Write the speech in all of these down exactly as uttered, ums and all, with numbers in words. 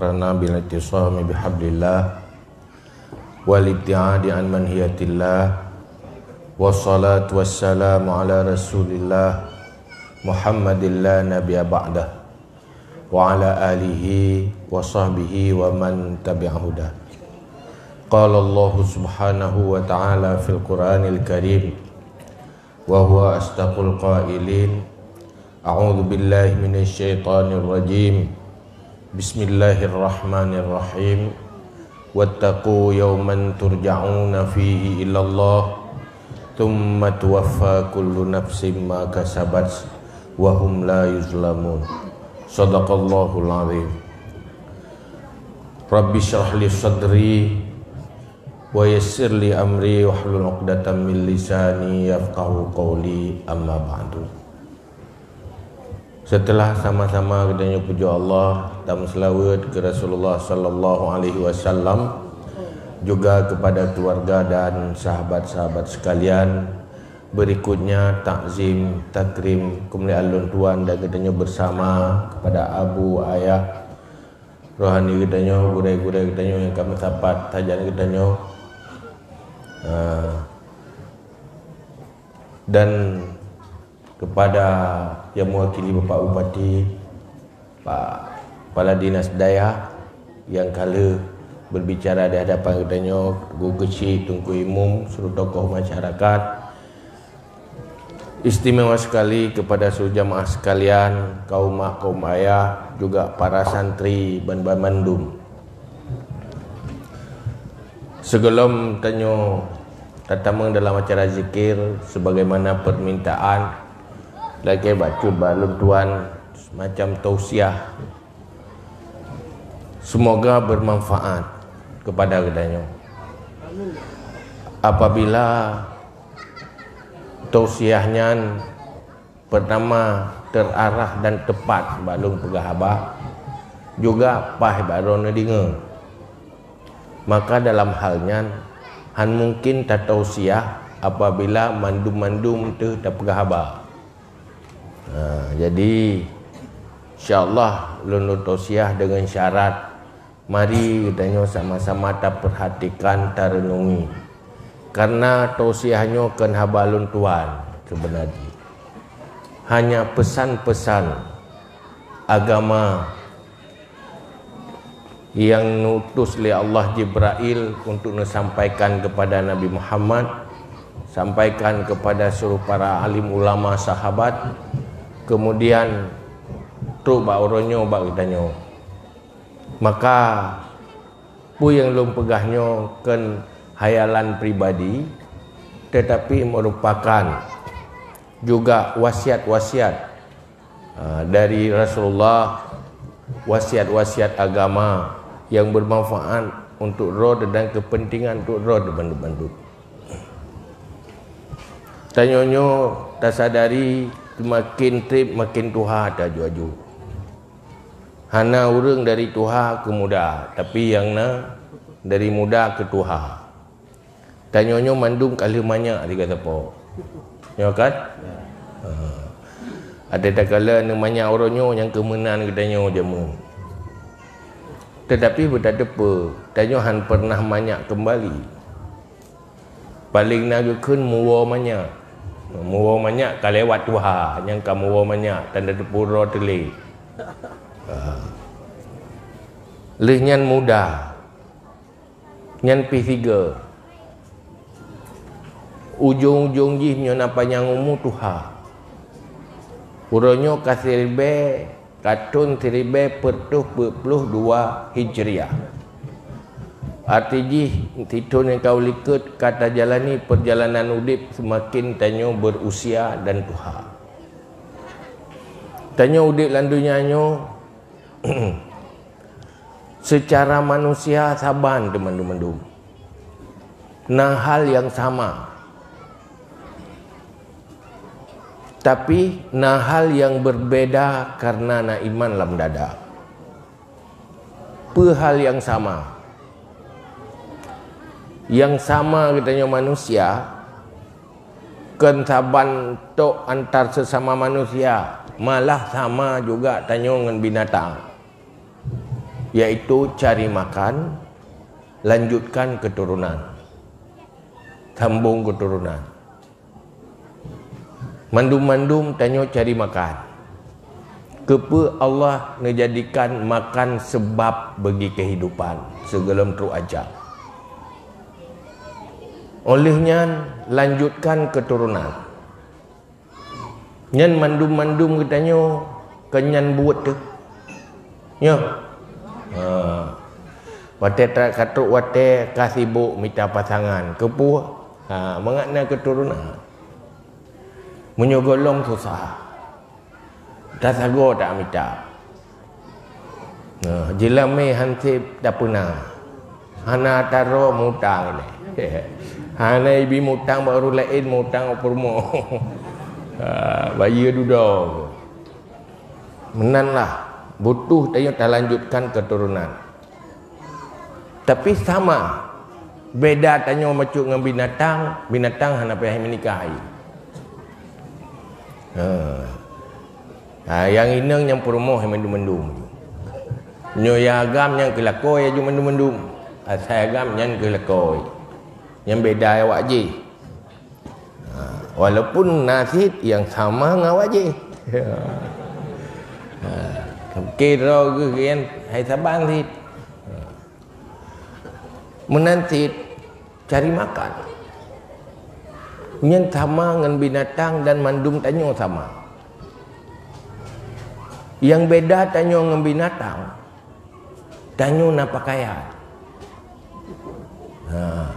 Karena bil i'tisami bihablillah wal ibtiadi an manhiyatillah. Wassalatu wassalamu ala Rasulillah Muhammadin la nabiyya ba'dah, wa ala alihi wa sahbihi wa man tabi'a huda. Qala Allahu subhanahu wa ta'ala fil Qur'anil Karim, wa huwa asdaqul qailin. A'udzu billahi minasy syaithanir rajim. Bismillahirrahmanirrahim. Wattaqu yauman turja'una fihi ilallah, tsumma tuwaffa kullu nafsin ma kasabat wa hum la yuzlamun. Shadaqallahul azim. Rabbi shrah li sadri wa yassir li amri wahlul 'uqdatam min lisani yafqahu qawli, amma ba'du. Seuteulah sama-sama geutanyoe pujoe Allah, dan meuseulaweuet keu Rasulullah sallallahu alaihi wasallam, juga kepada keluarga dan sahabat-sahabat sekalian, berikutnya takzim takrim keumuliaan lôn tuan dan geutanyoe bersama kepada abu, ayah, rohani geutanyoe, gurée-gurée geutanyoe nyang ka meusapat sajan geutanyoe. Ah, dan kepada yang mewakili Bapak Bupati, Pak Kepala Dinas Dayah yang ka lheueh berbicara di hadapan geutanyoe, Teungku Keuchik, Teungku Imum, seluruh tokoh masyarakat, istimewa sekali kepada seluruh jamaah sekalian, kaum mak, kaum ayah, juga para santri ban-, ban-, bandum. Sigohlom tanyoe tatamong dalam acara zikir, sebagaimana permintaan, lakée bacut bak lôn tuan semacam tausiah. Semoga bermanfaat kepada geutanyoe. Apabila tausiah nyan pertama terarah dan tepat bak lôn peugah haba, juga paih bak droeneuh deungoe, maka dalam hal nyan hán mungken tatausiah apabila mandum-mandum teuh tapeugah haba. Ha, jadi, insya Allah, lôn, lôn tausiah deungon syarat, mari geutanyoe sama-sama tapeurhatikan, tareunungi. Karena tausiah nyoe kon haba lôn tuan seubeuna jih. Hanya pesan-pesan agama yang neutus lé Allah Jibrail untuk neusampaikan kepada Nabi Muhammad, sampaikan kepada seluruh para alim ulama sahabat, kemudian trok bak uroe nyoe bak geutanyoe. Maka, peue nyang lôn peugah nyoe kon hayalan pribadi, tetapi merupakan juga wasiat-wasiat, ah, dari Rasulullah, wasiat-wasiat agama yang bermanfaat untuk droe dan kepentingan untuk droe bandum-bandum. Tanyoe nyoe tasadari seumaken treb maken tuha taju-aju. Hana ureuëng dari tuha keu muda, tapi nyang na dari muda keu tuha. Tanyoe nyoe mandum ka lheueh manyak di gata po. Nyoe kan? Ha. Ada takala neumanyak uroe nyoe nyang keumeunan geutanyoe jameun. Tetapi beutateupeue, tanyoe hán pernah manyak keumbali. Paleng na geukheun muwoe manyak. Muwoe manyak ka lewat tuha, nyang ka muwoe manyak tanda teupeue droe teulé. Ha. Lheueh nyan muda. Nyan pih sigoe. Ujong-ujong jih meunyoe na panyang umu tuha. Uroe nyoe ka siribée, ka thon siribée peuet reutôh peuet ploh dua Hijriah. Arti jih, sithon nyang ka u likot ka tajalani peurjalanan udeb seumaken tanyoe beurusia dan tuha. Tanyoe udeb lam donya nyoe seucara manusia saban teumandum-mandum. Na hal nyang sama. Tapi na hal nyang berbeda karena na iman lam dada. Peue hal nyang sama? Nyang sama geutanyoe manusia, kon saban tok antar sesama manusia, malah sama juga tanyoe ngon binatang. yaitu cari makan, lanjutkan keturunan, sambung keturunan. Mandum-mandum tanyoe cari makan. Keupeue Allah neujadikan makan seubab bagi keuhidupan sigohlom trok ajak? Óh lheueh nyan, lanjutkan keuturonan. Nyan mandum-mandum geutanyoe keu nyan buet teuh. Nyoe. Ha. Watée ta-, ka trok watée ka sibok mita pasangan, keupeue? Ha, mangat na keuturonan. Meunyoe gohlom susah, tasagoe tamita. Nah, jeulamé han sép tapeuna. Hana taro mutang ilée. Hana ibi mutang bak ureuëng laén, mutang u peurumoh. Ha, bayeue dudoe. Meunan lah, butuh tanyoe talanjutkan keuturonan. Tapi sama, beda tanyoe bacut ngon binatang, binatang hana payah meunikah hai. Ha. Ha, nyang inong nyang peurumoh mandum-mandum. Nyoe nyang agam nyang keu lakoe aju mandum-mandum. Asai agam nyan keu lakoe. Nyan beda awak jih. Ha, walaupun na cit nyang sama ngon awak jih. Ha, mungkin droe geuh nyan hai saban cit. Ha. Meunan cit cari makan. Nyan sama ngon binatang dan mandum tanyoe sama. Nyang beda tanyoe ngon binatang, tanyoe na pakaian. Ha.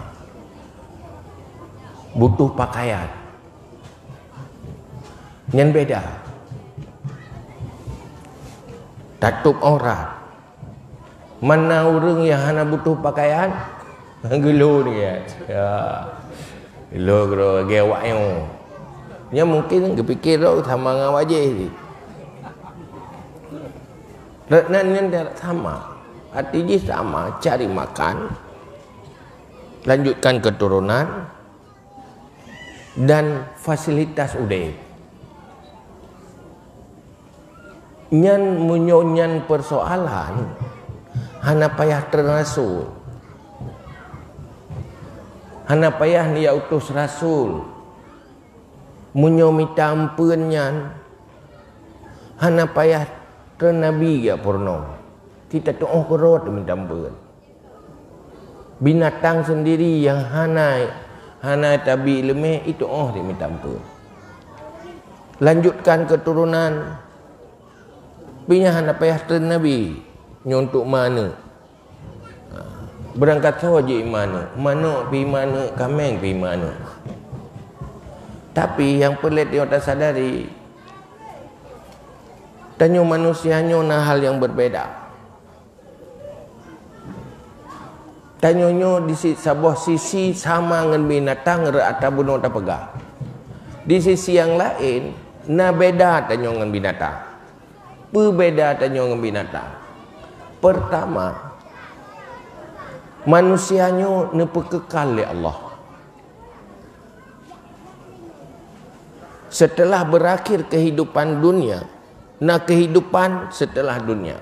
Butuh pakaian. Nyan beda. Tatôb aurat. Mana ureuëng nyang hana butuh pakaian? Geulhô ni ya. Ya. Geulhô keudroe lagée awak nyoe. Nyan mungkin geupike droe sama ngon awak jih. Rot nan nyan sama. Arti jih sama, cari makan, lanjutkan keturunan, dan fasilitas udeb. Nyan meunyoe nyan persoalan, hana payah treun rasul. Hana payah neujak utus rasul. Meunyoe mita ampeuen nyan, hana payah treun nabi jak peurunoe. Cit tatuoh keurot mita ampeuen. Binatang sendiri nyang hana, hana tabi leumeh, ituoh dimita ampeuen. Lanjutkan keuturonan, pih nyan hana payah treun nabi, nyoe untuk manok. Beurangkat soe jih manok, manok pih manok, kaméng pih manok. Tapi nyang peureulée tanyoe tasadari, tanyoe manusia nyoe na hal nyang berbeda. Tanyoe nyoe di si-, saboh sisi sama ngon binatang rot ata bunoe tapeugah. Di sisi nyang laén, na beda tanyoe ngon binatang. Peue beda tanyoe ngon binatang? Pertama, manusia nyoe neupeukeukai lé Allah. Setelah berakhir kehidupan dunia, na kehidupan setelah dunia.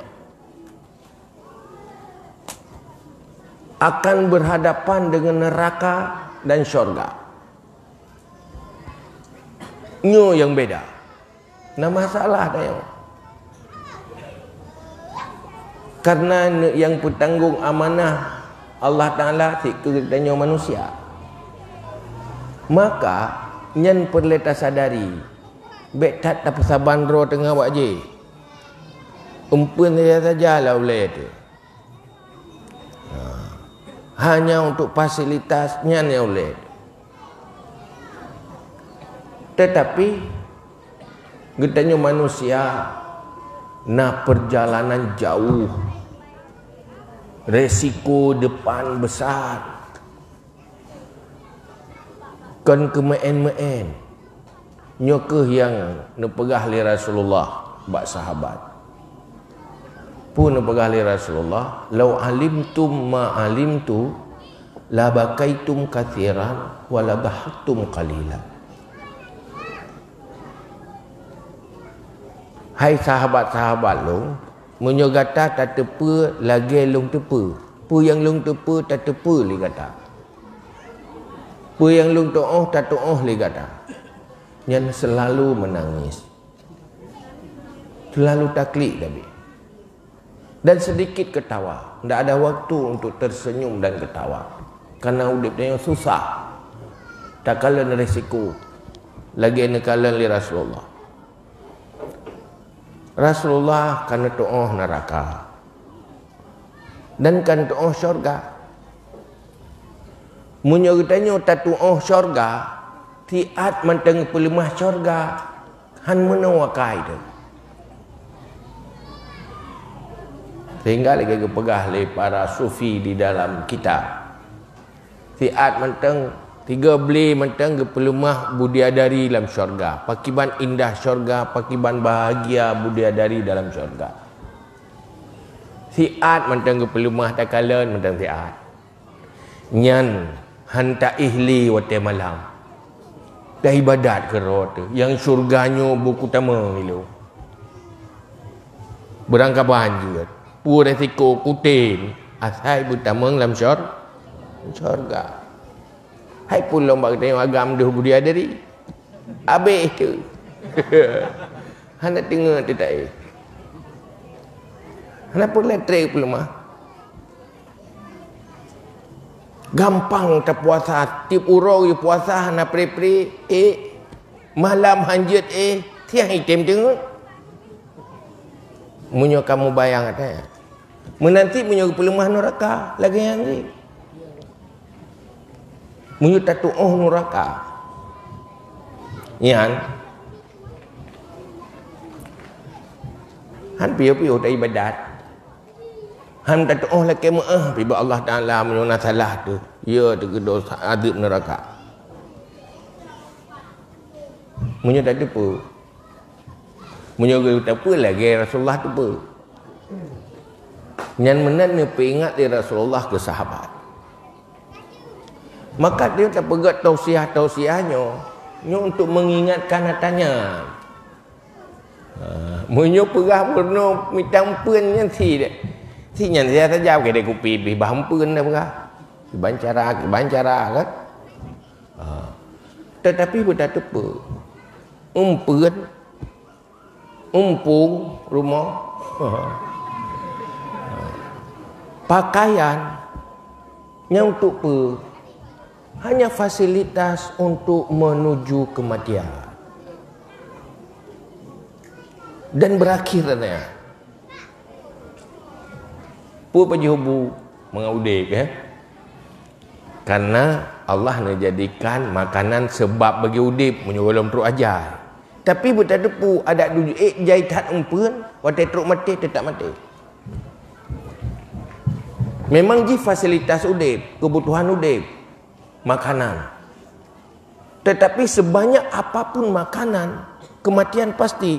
Akan berhadapan dengan neraka dan syurga. Nyoe nyang beda. Na masalah tanyoe. Karena ne-, nyang peutanggong amanah Allah Taala cit keu geutanyoe manusia. Maka, nyan peureulée tasadari, bék that tapeusaban droe teungoh awak jih. Umpeuen saja-saja lah ulée teuh. Ha. Hanya untuk fasilitas nyan nyang ulée. Tetapi, geutanyoe manusia na perjalanan jauh. Resiko depan besar. Kon keumeu'en-meu'en. Nyoe kheueh nyang neupeugah lé Rasulullah bak sahabat. Peue neupeugah lé Rasulullah, "Lau alimtum ma alimtu, la bakaitum katsiran, wa la dhahaktum qalila." Hai sahabat-sahabat lôn, Meunyoe gata tateupeue lagée lôn teupeue, peue nyang lôn teupeue tateupeue lé gata. Peue nyang lôn tuoh tatuoh lé gata. Nyan selalu menangis. Selalu taklik Nabi. Dan sedikit ketawa. Tidak ada waktu untuk tersenyum dan ketawa. Karena udeb nyoe susah. Takalon risiko. Lagée neukalon lé Rasulullah. Rasulullah ka neutuoh neuraka dan ka neutuoh syurga. Meunyoe geutanyoe tatuoh syurga, siat mantong geupeuleumah syurga, han meunoe akai teuh. Sehingga lagée geupeugah lé para sufi di dalam kitab, siat mantong, tiga bli mantong geupeuleumah budiadari lam syurga. Pakiban indah syurga, pakiban bahagia budiadari dalam syurga. Siat mantong geupeuleumah takalon mantong siat. Nyan han taéh lé watée malam. Taibadat keudroe teuh, nyang syurga nyoe buku tamong ilong. Beurangkaban jeuet. Peue resiko kutem asai beutamong lam syur-, syurga. Hai pulom bak geutanyoe agam deuh budiadari. Abéh teuh. Hana teungeut teutai. Hana peureulée treb peuleumah. Gampang tapuasa, tieb uroe puasa hana pre-pre, eh, malam hanjeuet, eh, tiang item teungeut. Meunyoe kamoe bayang até. Meunan cit meunyoe geupeuleumah nuraka, lagée nyan cit. Meunyoe tatuoh nuraka, nyan han piôh-piôh taibadat. Han tatuoh lakée meu'ah pih bak Allah Taala meunyoe na salah teuh, ya teuh keu dosa azeub nuraka. Meunyoe tateupeue, meunyoe geuteupeue lagée Rasulullah teupeue. Nyan meunan neupeuingat lé Rasulullah keu sahabat. Maka dia tapeugét tausiah-tausiah nyoe, nyoe untuk mengingatkan ata nyan. Ha, meunyoe peugah meurunoe mita eumpeuen nyan si deh. Si nyan siat saja keu deh kupi pih bah eumpeuen dah peugah. Kiban cara, kiban cara kan. Ha. Tetapi beutateupeue, eumpeuen, eumpung, rumoh, pakaian, nyan untuk peue? Hanya fasilitas untuk menuju kematian dan berakhir nyan. Peue pajoh bu mangat udeb, eh? Karena Allah neujadikan makanan sebab bagi udeb meunyoe gohlom trok ajai. Tapi beutateupeue adak duek jai that eumpeuen, watée trok maté teutap maté. Memang jih fasilitas udeb, keubutuhan udeb, makanan. Tetapi sebanyak apapun makanan, kematian pasti.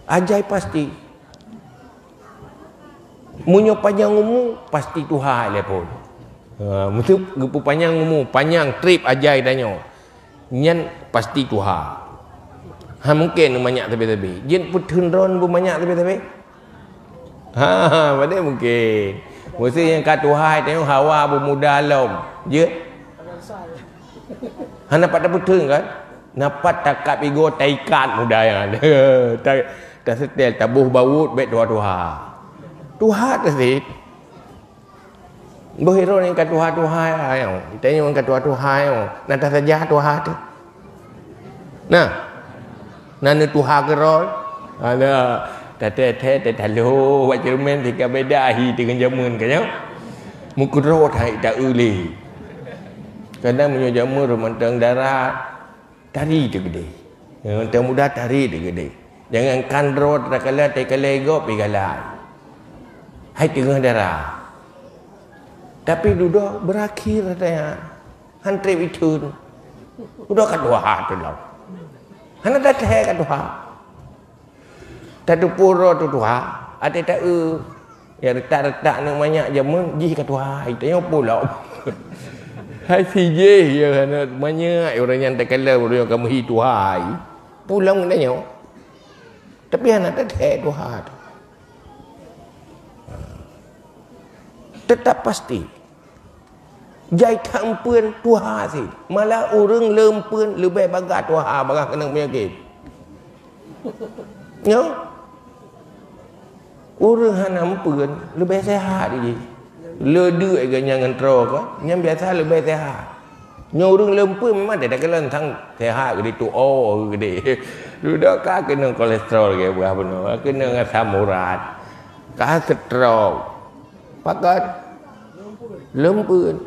Ajai pasti. Meunyoe panyang umu, pasti tuha lé phon. Ha, meuteuk geupeu panyang umu, panyang treb ajai tanyoe. Nyan pasti tuha. Ha, mungken manyak sabe-sabe. Jeuet peuteun droen beumanyak sabe-sabe? Ha, ha, padahai mungken. Mesti nyang ka tuha tanyoe hawa beumuda lom. Jeuet? Hana pat tapeuteun kan? Na pat takab igoe taikat muda nyan. Ta-, tasetel, taboh bawot bék tuha-tuha. Tuha teuh sit. Boh droe nyang ka tuha-tuha nyoe. Tanyoe nyang ka tuha-tuha nyoe. Na tasaja tuha teuh. Nah. Na neutuha keudroe. Ada. Taté-té tataloe bak ceureumen tika beda hi teungoh jameun ka nyoe. Meukeudroe hai ta-eu lé. Kadang meunyoe jameun mantong darat, tari teuh keudeh. Nyang muda tari teuh keudeh. Jangankan droe, takalon, takalon gob pih galak. Hai teungoh dara. Tapi dudoe berakhir ata nyan. Han treb itheun. Dudoe ka tuha teuh lom. Hana tathèe ka tuha. Tateupeue droe teuh tuha, até ta-eu. Ya retak-retak aneuk manyak jameun jih ka tuha, tanyoe peue lom. Hai si jih ya aneuk manyak, ureueng nyan takalon ureueng ka meuhi tuha. Peue lom tanyoe. Tapi hana teuthèe tuha teuh. Teutap pasti. Jai that eumpeuen tuha sit. Malah ureueng le eumpeuen leubeh bagah tuha, bagah keunong peunyakét. Nyo? Ureueng hana eumpeuen leubeh seuhat jih. Le deuk geuh nyan ngon troe ka, nyan biasa leubeh seuhat. Nyoe ureueng le eumpeuen memang tidak keuleueng sang seuhat geude, tuoh geude. Dudoe ka keunong kolesterol geuh, beurah bunoe, keunong asam urat, ka stroke. Pakon? Le eumpeuen.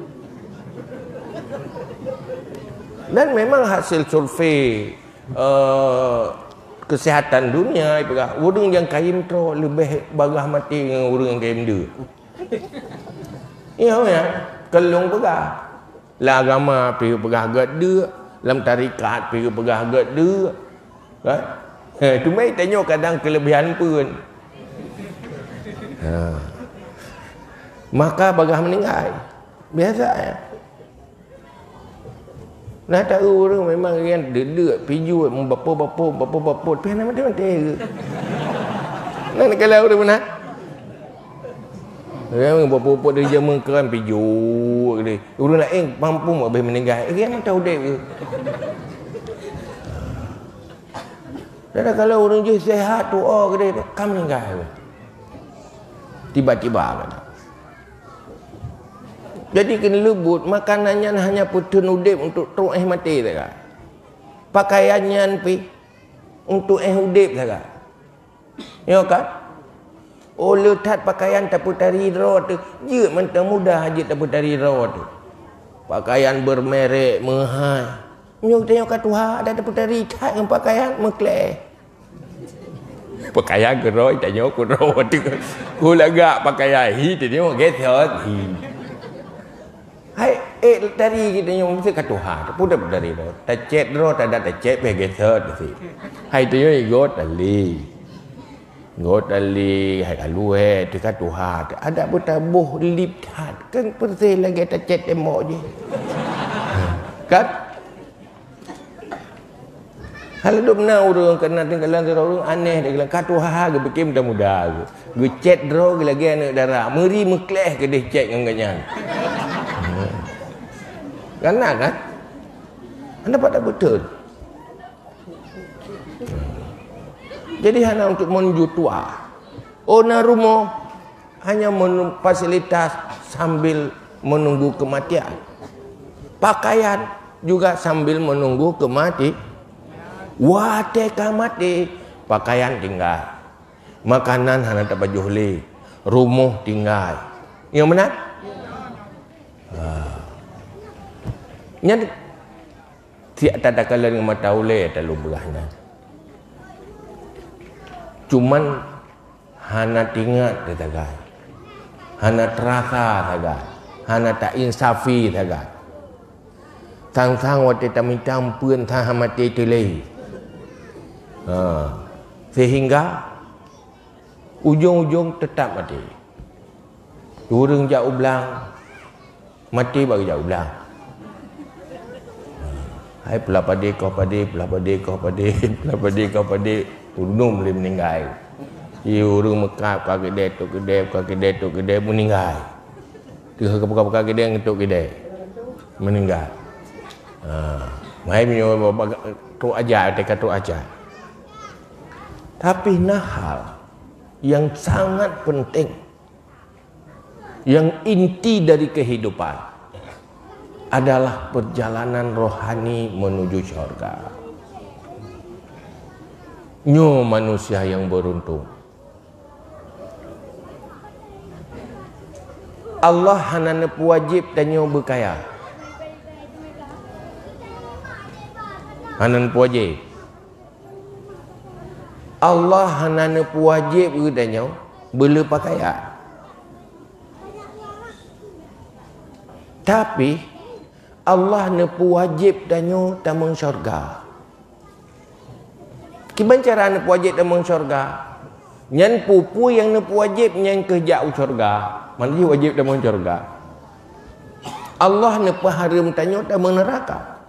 Dan memang hasil survei, eh, kesehatan dunia ipeugah, ureueng nyang kayém troe leubeh bagah maté ngon ureueng nyang kayém deuk. Iya, ya. Keu lôn peugah. Lam agama pih peugah gét deuk, lam tarekat pih peugah gét deuk. Kan? He, teuma tanyoe kadang keulebihan pun. Ha. Maka bagah meuninggai. Biasa, ya. Nah, tahu ureueng memang rian deuk-deuk, pijuet, bapo-bapo, bapo-bapo, pih hana maté-maté. Nah, kalau ureueng meunan. Rian bapo-bapo dari jameun keuran pijuet deh. Ureueng laén mampu habéh meuninggai. Eh, rian mantong udép ke? Dan kalau ureueng jih sehat, tuoh ke deh, ka meuninggai. Tiba-tiba kan. Jadi keuneuleubuet, makanan nyan hanya peuteun udép untuk trok éh maté saga. Pakaian nyan pih untuk éh udép saga. Nyo kan? Oh, le that pakaian tapeutari droe teuh, jeuet mantong mudah jeuet tapeutari droe teuh. Pakaian bermerek, meuhai. Nyo tanyoe ka tuha, ada tapeutari that ngon pakaian meukleh. Pakaian keudroe, tanyoe keudroe teuh. Ku lagak pakaian hi, tanyoe gesot hi. Hai, eh, tari geutanyoe meusti ka tuha, teupeue teuh tari droe. Tacet droe, tada tacet, pih gesot sit. Hai, tanyoe igot tali. Igot tali, hai ka luweh, teuh ka tuha. Adak beutaboh lip that, kan persis lagèe tacet tembok jih. Kan? Hana dum na ureueng keunan tinggalan sidroe ureueng aneh deh, ka tuha geupike muda-muda geuh. Geucet droe geuh lagèe aneuk dara, meuri meukleh keudeh cet ngon gobnyan. Kana kan? Hana pat beutôi. Jadi hana untuk menuju tua. Oh, na rumoh hanya menung-, fasilitas sambil menunggu kematian. Pakaian juga sambil menunggu kemati. Watèe ka maté, pakaian tinggai. Makanan hana tapajoh lé. Rumoh tinggai. Nyang meunan? Ha. Nyan Siat tatakalon ngon mata ulèe talôn peugah nyan. Cuman hana teuingat teuh sagai. Hana teurasa sagai. Hana tainsafi sagai. Sang-sang watèe tamita ampeuen saha maté teuh lé. Ha. Sehingga ujong-ujong teutap maté. Ureueng jak u blang, maté bak geujak u blang. Hai, peulah padé koh padé, peulah padé koh padé, peulah padé koh padé, ureueng lé meuninggai. Di ureueng meukab ka keudè, tok keudè, ka keudè, tok keudè, meuninggai. Teuh ka buka-buka keudè, ngon tok keudè, meuninggai. Ha, mai meunyoe trok aja, teuka trok aja. Tapi na hal yang sangat penting, yang inti dari kehidupan adalah perjalanan rohani menuju syurga. Nyoe manusia yang beruntung. Allah hana neupeuwajéb tanyoe beukaya. Hana neupeuwajéb. Allah hana neupeuwajéb geutanyoe beuleueh pakaian. Tapi, Allah neupeuwajéb tanyoe tamong syurga. Kiban cara neupeuwajéb tamong syurga? Nyan peue-peue nyang neupeuwajéb nyan keuh jak u syurga. Meunan jih wajéb tamong syurga. Allah neupeuhareuem tanyoe tamong neuraka.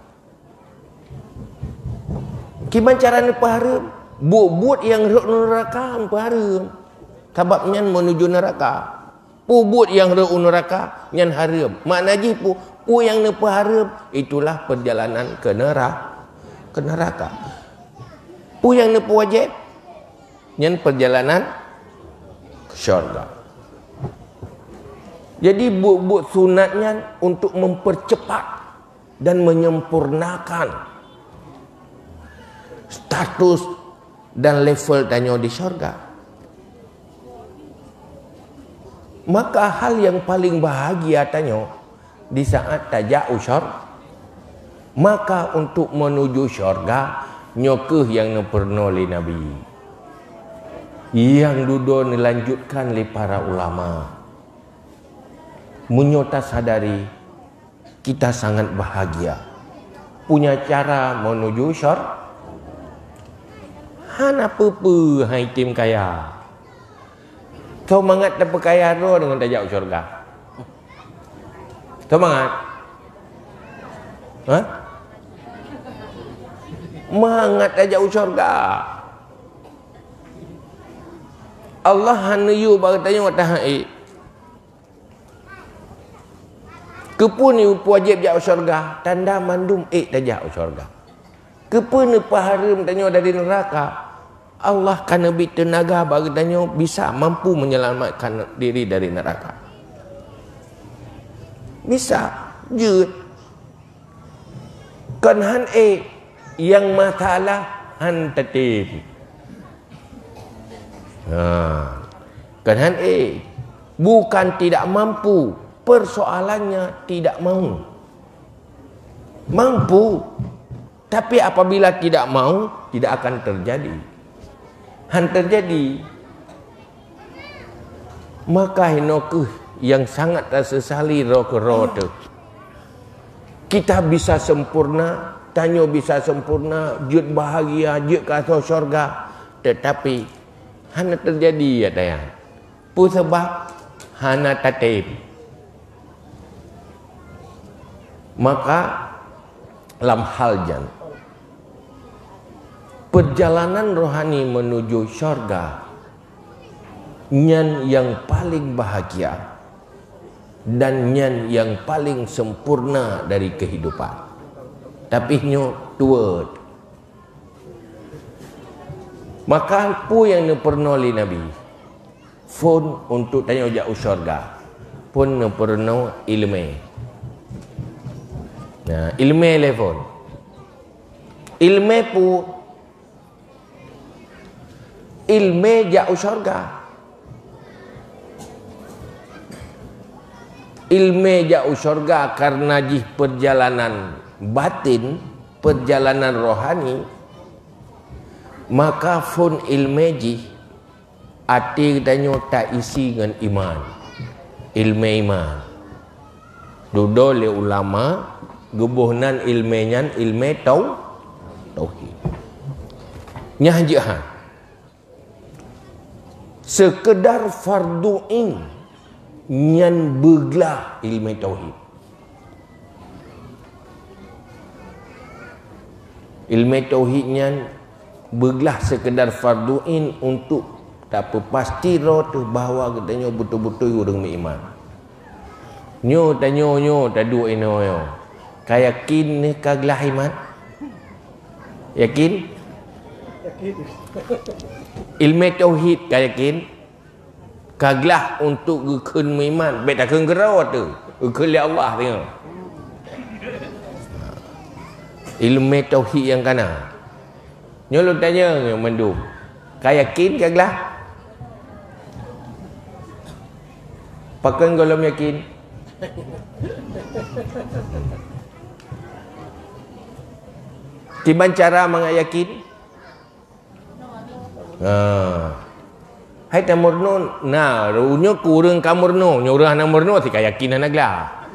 Kiban cara neupeuhareuem? Buet-buet nyang rhot u neuraka peuhareuem. Sabab nyan meunuju neuraka. Peue buet nyang rhot u neuraka, nyan hareuem. Makna jih peue? Peue nyang neupeuhareuem, itulah perjalanan ke nera-, ke neuraka. Peue nyang neupeuwajéb, nyan perjalanan ke syurga. Jadi, buet-buet sunat nyan untuk mempercepat dan menyempurnakan status dan level tanyoe di syurga. Maka hal nyang paling bahagia tanyoe di saat tajak u syur-, maka untuk menuju syurga, nyoe kheueh nyang neupeurunoe lé Nabi. Nyang dudoe neulanjutkan lé para ulama. Meunyoe tasadari, kita sangat bahagia. Punya cara menuju syur-, hana peue-peue hai tem kaya. Soe mangat tapeukaya droe deungon tajak u syurga? Soe mangat? Ha? Mangat tajak u syurga. Allah hana yue bak geutanyoe watée han ék. Keupeue neupeuwajéb jak u syurga? Tanda mandum ék tajak u syurga. Keupeue neupeuhareuem tanyoe dari neuraka? Allah ka neubri teunaga bak geutanyoe bisa mampu menyelamatkan diri dari neuraka. Bisa, jeuet. Kon han ék, nyang masalah han tatem. Ha. Kon han ék. Bukan tidak mampu, persoalannya tidak mau. Mampu, tapi apabila tidak mau, tidak akan terjadi. Han terjadi. Maka inoe kheueh nyang sangat tasesali droe keudroe teuh. Kita bisa sempurna, tanyoe bisa sempurna, jeuet bahagia, jeuet keu asoe syurga, tetapi hana terjadi, ya dayah. Peue sabab? Hana tatem. Maka lam hal nyan, perjalanan rohani menuju syurga nyan nyang paling bahagia dan nyan nyang paling sempurna dari kehidupan. Tapi nyoe tuwot. Maka peue nyang neupeurunoe lé Nabi? Phon untuk tanyoe jak u syurga. Phon neupeurunoe ileumé. Nah, ileumé lé phon. Ileumé peue? Ileumé jak u syurga. Ileumé jak u syurga karena jih perjalanan batin, perjalanan rohani, maka phon ileumé jih, até geutanyoe taisi ngon iman, ileumé iman. Dudoe lé ulama geuboh nan ileumé nyan ileumé tau-, tauhid. Nyan jeuet han. Sekedar fardu ain nyan beuglah ileumé tauhid. Ileumé tauhid nyan beuglah sekedar fardu ain untuk tapeupasti droe teuh bahwa geutanyoe beutôi-beutôi ureuëng meuiman. Nyoe tanyoe nyoe taduek inoe nyoe. Ka yakin neuh ka glah iman? Yakin? Ileumé tauhid ka yakin? Ka glah untuk geukheun meuiman, bék takheun keudroe teuh, geukheun lé Allah teuh. Ileumé tauhid nyang kana. Nyoe lôn tanyong nyoe mandum. Ka yakin ka glah? Pakon gohlom yakin? Kiban cara mangat yakin? Ha. Hai tameurunoe, na, nyoe keu ureuëng ka meurunoe, nyoe ureuëng hana meurunoe, si ka yakin hana glah.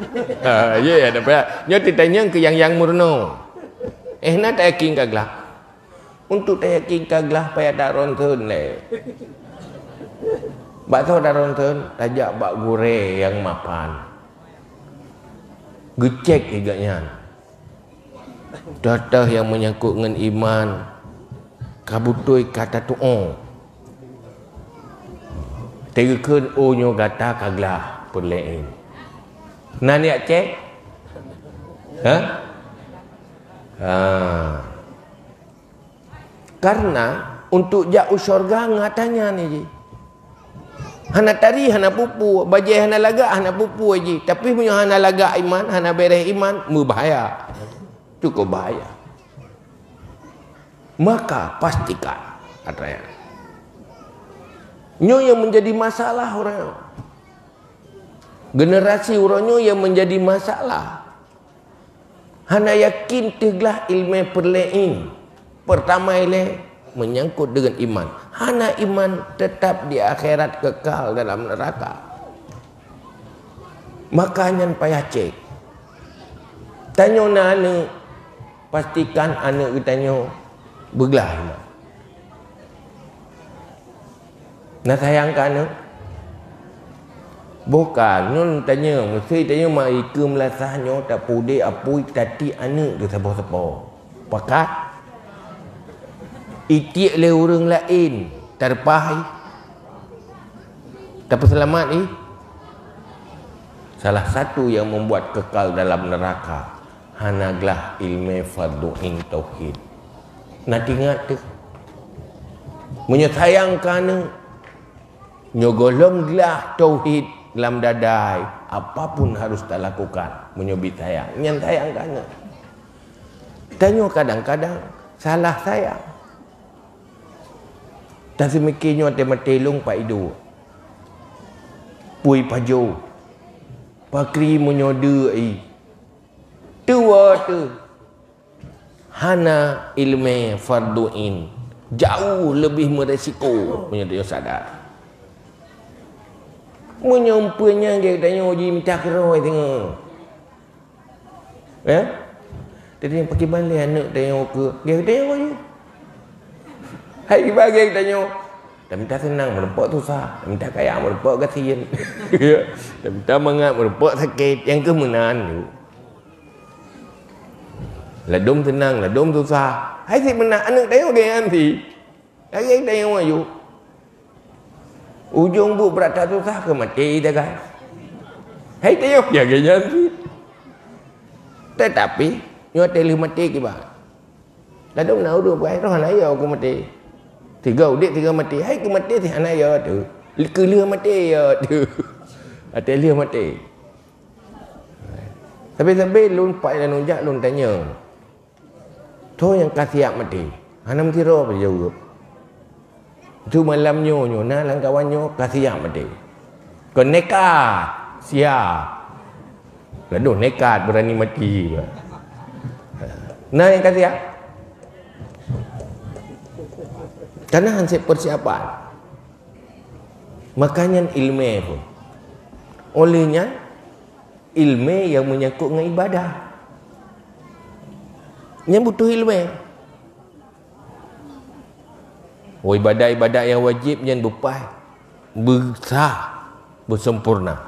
Ha, ye, ada payah. Nyoe titanyong keu nyang, nyang meurunoe. Eh, na tayakin ka glah? Untuk tayakin ka glah payah taronton lé. Bak soe taronton, tajak bak gurée nyang mapan. Geucék lé gobnyan. Toh-toh nyang meunyangkot ngon iman, Ka beutôi ka tatu'oh. Teukheun, oh, nyoe gata ka glah peureulée. Na neujak cek? Ha? Ha. Karena untuk jak u syurga ngat tanyan jih. Hana tari, hana peue-peue, bajée hana lagak, hana peue-peue jih. Tapi meunyoe hana lagak iman, hana beres iman, meubahaya. Cukup bahaya. Maka pastikan, katanya. Nyoe yang menjadi masalah orang. Generasi uroe nyoe yang menjadi masalah. Hana yakin teuglah ilmée peureulée. Pertama ilée menyangkut dengan iman. Hana iman, tetap di akhirat kekal dalam neraka. Maka nyan payah cek. Tanyoe na aneuk, pastikan aneuk geutanyoe beuglah iman. Na sayang keu aneuk? Bukan, nyoe tanyoe, meusé tanyoe ma ikeue meulasah nyoe tapeude apui tati aneuk teuh saboh-saboh. Pakat? Itiek lé ureuëng laén, tareupah ih? Tapeuseulamat ih? Salah satu yang membuat kekal dalam neraka, hana glah ilmée fardhu ain tauhid. Na teuingat teuh. Meunyoe sayang keu aneuk, nyoe gohlom glah tauhid lam dadai, apapun harus talakukan. Meunyoe bit sayang, nyan sayang keu aneuk. Tanyoe kadang-kadang salah sayang. Taseumike nyoe até maté lôn pat iduek. Pui pajoh. Pakri meunyoe deuk i. Tuwoe teuh. Hana ilmée fardhu ain. Jauh lebih meresiko meunyoe tanyoe sadar. Meunyoe umpamanya geutanyoe jimita keurôi teungoh. Ya? Jadi pakriban lé aneuk tanyoe keu, geutanyoe je. Hai kiban geutanyoe. Tamita seunang meureumpok susah, tamita kaya meureumpok gasien. Ya. Tamita mangat meureumpok sakét, nyang keuh meunan tu. Ladôm seunang, ladôm susah. Hai si meunan aneuk tanyoe geuyan si. Lagée tanyoe aju. Ujong buet brat that susah keu maté jagai. Hai tanyoe jagai nyan cit. Tetapi nyoe até lheueh maté kiban. Ladôm na ureuëng peugah roh hana yo keu maté. Tiga udép tiga maté. Hai keu maté si hana yo teuh. Keu lheueh maté yo teuh. Até lheueh maté. Sabe-sabe lôn pat lam nujak lôn tanyong. Toh nyang ka siap maté? Hana meusidroe jaweueb. Teuma lam nyoe nyoe na lam kawan nyoe ka siap maté. Kon nekat, siap. Gadoh nekat beurani maté. Na nyang ka siap? Kana han sép peusiapan. Makanya ilmée pun. Oleh nyan, ilmée nyang menyangkut ngon ibadah. Nyan butuh ilmée. Oh, ibadat-ibadat nyang wajéb nyan beupaih, beusah, beusempurna.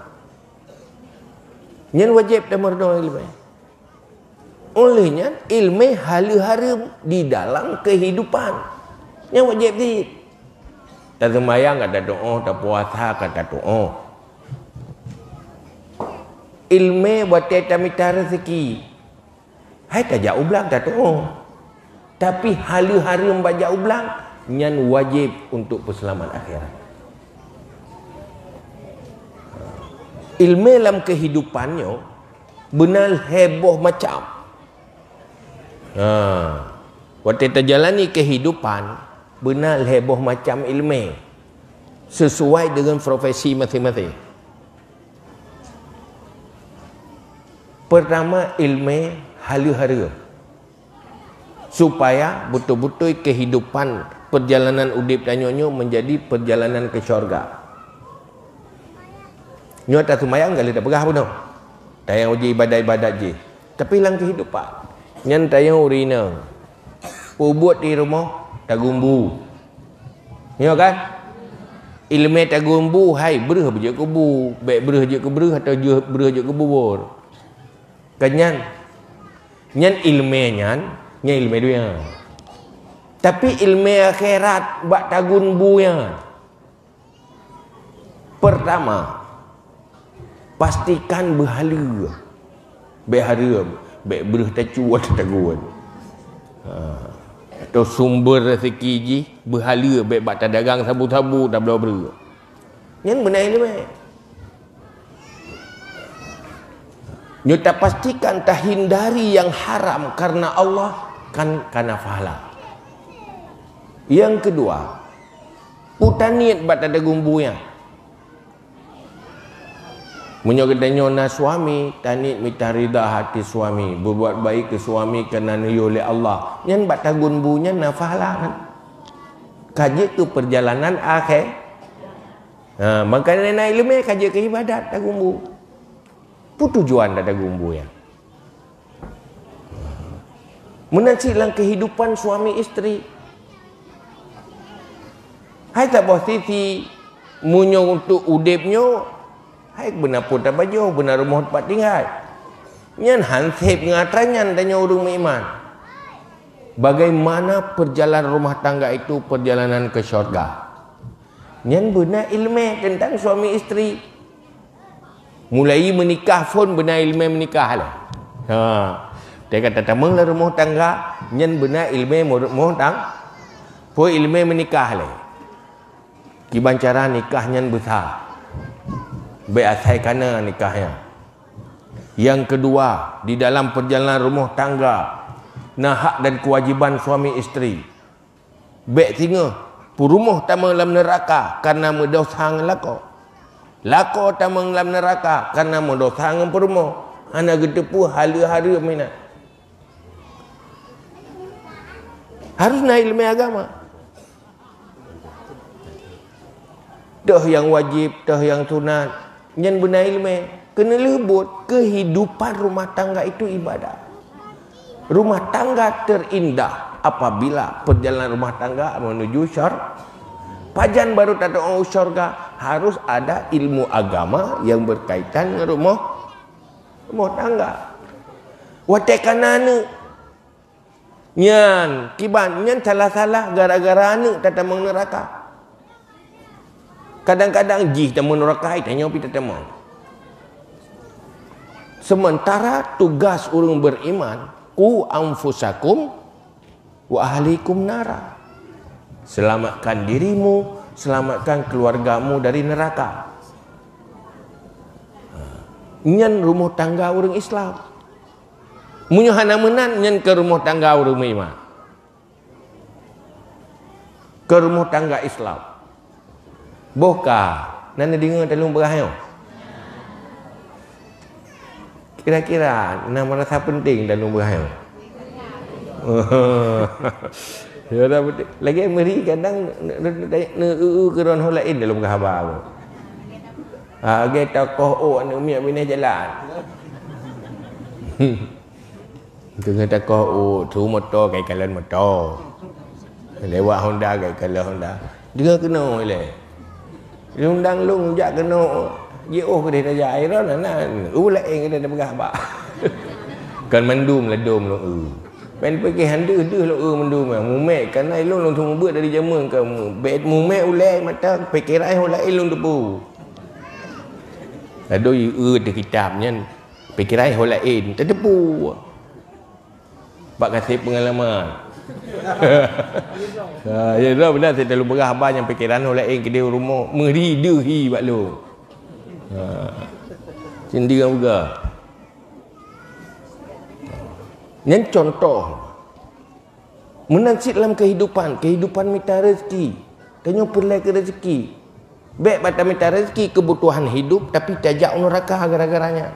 Nyan wajéb tameurunoe ilmée. Oleh nyan, ilmée haleue hareuem di dalam kehidupan. Nyan wajéb cit. Taseumayang ka tatuoh, tapuasa ka tatuoh. Ilmée watée tamita reuzeuki, hai tajak u blang tatuoh. Tapi haleue hareuem bak jak u blang, nyan wajéb untuk peuseulamat akhirat. Ilmée lam kehidupan nyoe beuna lhée boh macam. Ha, watée tajalani kehidupan, beuna lhée boh macam ilmée, sesuai dengan profesi masing-masing. Pertama, ilmée haleue hareuem. Supaya beutôi-beutôi kehidupan, perjalanan udép tanyoe nyoe menjadi perjalanan ke syurga. Nyoe taseumayang ka lheueh tapeugah bunoe. Tayang uji ibadat-ibadat jih. Tapi lam kehidupan, nyan tayang ureueng inong. Peubuet di rumoh, tagumbu. Nyoe kan? Ilmée tagumbu, hai, breuh beujeuet keu bu, bék breuh jeuet keu breuh atau jeuet, breuh jeuet keu bubur. Kan nyan? Nyan ilmée nyan, nyan ilmée dunia. Tapi ileumèe akhirat bak tagun bu nyan. Pertama, pastikan beuhaleue. Bèk hareuem, bèk breuh tacuat tagun. Ha. Atau sumber rezeki jih beuhaleue, bèk bak tadagang sabu-sabu tabloe breuh. Nyan beuna ileumèe. Nyoe tapastikan tahindari nyang haram karena Allah kan kana pahala. Nyang keudua, peue taniet bak tatagun bu nyan. Meunyoe geutanyoe na suami, taniet mita ridha hati suami, berbuat baik ke suami karena neuyue lé Allah. Nyan bak tagun bu nyan na pahala kan. Ka jeuet keu perjalanan akhé. Ha, makanya na ileumèe ka jeuet keu ibadat tagun bu. Peue tujuan tatagun bu nyan? Meunan cit lam kehidupan suami isteri. Hai saboh sisi, meunyoe untuk udép nyoe, hai beuna peue tapajoh, beuna rumoh teumpat tinggai. Nyan han sép ngon atra nyan tanyoe ureueng meuiman. Bagaimana perjalanan rumah tangga itu perjalanan ke syurga? Nyan beuna ileumèe teuntang suami isteri. Mulai meunikah phon beuna ileumèe meunikah lé. Ha. Teuka tatamong lam rumoh tangga, nyan beuna ileumèe mu-, rumoh tang-, phon ileumèe meunikah lé. Kiban cara nikah nyan beusah. Bèk asai kana nikah nyan. Nyang keudua, di dalam perjalanan rumoh tangga, na hak dan keuwajiban suami isteri. Bèk singoh peurumoh tamong lam neuraka kareuna meudosa ngon lakoe. Lakoe tamong lam neuraka kareuna meudosa ngon peurumoh. Hana geuteupeue haleue-haleue meunan. Harus na ileumèe agama. Toh nyang wajéb, toh nyang sunat, nyan beuna ileumèe. Keuneulheueh buet keuhidupan rumah tangga itu ibadah. Rumah tangga terindah apabila perjalanan rumah tangga menuju syur-, pajan baru tateu'oh u syurga, harus ada ilmu agama yang berkaitan dengan rumah, rumah tangga. Watèe ka na aneuk, nyan, kiban, nyan salah-salah gara-gara aneuk tatamong neuraka. Kadang-kadang jih tamong neuraka, tanyoe pih tatamong. Sementara tugas ureueng beriman, "Qu anfusakum wa ahlikum nara." Selamatkan dirimu, selamatkan keluargamu dari neraka. Nyan rumoh tangga ureueng Islam. Meunyoe hana meunan, nyan keu rumoh tangga ureueng meuiman. Keu rumoh tangga Islam. Boh ka, na neudeungoe talueng peugah nyoe? Kira-kira na meurasa penting talueng peugah nyoe? Ya, dah betul. Lagèe meuri kadang ne-, ne-, ne-, ne-, eu-eu keu droeneuh laén talueng peugah haba tu. Ha, lagèe takoh ôk aneuk miet binéh jalan. Teungoh takoh ôk, su moto, kai kalon moto. Lewat Honda, kai kalon Honda. Deungoe keunoe ilèe. Undang lôn jak keunoe, jiôh keudeh tajak, ai droeneuh na, na, u laén keudeh tapeugah bak. Kon mandum ladôm lôn eu. Pen pike han deuh-deuh lôn eu mandum, mumet, kana ilôn lôn seumeubeuet dari jameun ka mu-, bèk mumet ulèe mata, pikeran ho laén lôn teupeue. Ladôm eu teuh kitab nyan. Pikeran ho laén, tateupeue. Bak gaséh peungalaman. Ha, ya, dah beuna, saya talueng peugah haba nyang pikeran ho laén keudeh u rumoh, meuri deuh hi bak lôn. Ha. Sindiri nyang peugah. Nyan contoh. Meunan cit lam kehidupan, kehidupan mita rezeki. Tanyoe peureulèe keu rezeki. Bèk bak tamita rezeki keubutuhan hidup, tapi tajak u neuraka gara-gara nyan.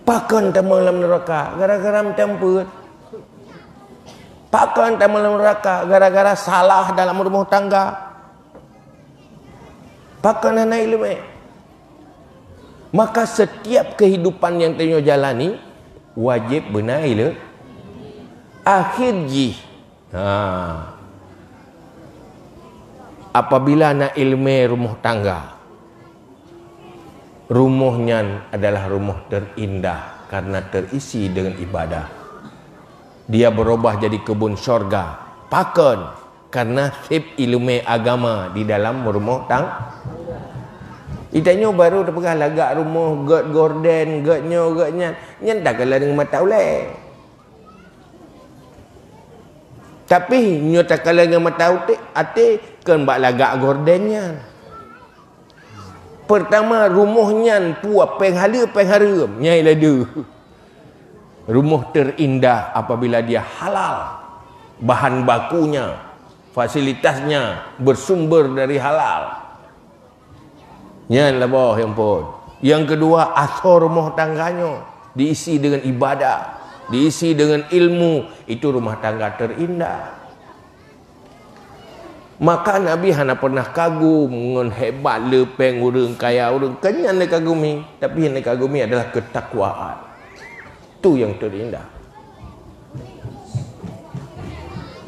Pakon tamong lam neuraka? Gara-gara meuteumpeue. Pakon tamong lam neuraka? Gara-gara salah dalam rumoh tangga. Pakon hana ileumèe? Maka setiap kehidupan nyang tanyoe jalani wajéb beuna ileumèe. Akhé jih, ha, apabila na ileumèe rumoh tangga, rumoh nyan adalah rumoh teurindah karena terisi dengan ibadah. Dia berubah jadi kebun syurga. Pakon? Karena sép ileumé agama di dalam rumoh tang-, geutanyoe barô tapeugah lagak rumoh, gét gorden, gét nyoe, gét nyan. Nyan takalon ngon mata ulée. Tapi nyoe takalon ngon mata uté-, até, kon bak lagak gorden nyan. Pertama, rumoh nyan peue péng haleue, péng hareuem, nyang lé deuh. Rumoh terindah apabila dia halal. Bahan bakunya, fasilitasnya bersumber dari halal. Nyan laboh nyang phôn. Nyang keudua, asoe rumoh tangga nyoe diisi dengan ibadah, diisi dengan ilmu, itu rumah tangga terindah. Maka Nabi hana pernah kagum ngon hebat le péng ureuëng, kaya ureuëng. Kon nyan lé kagumi, tapi nyang lé kagumi adalah ketakwaan. Tu nyang teurindah.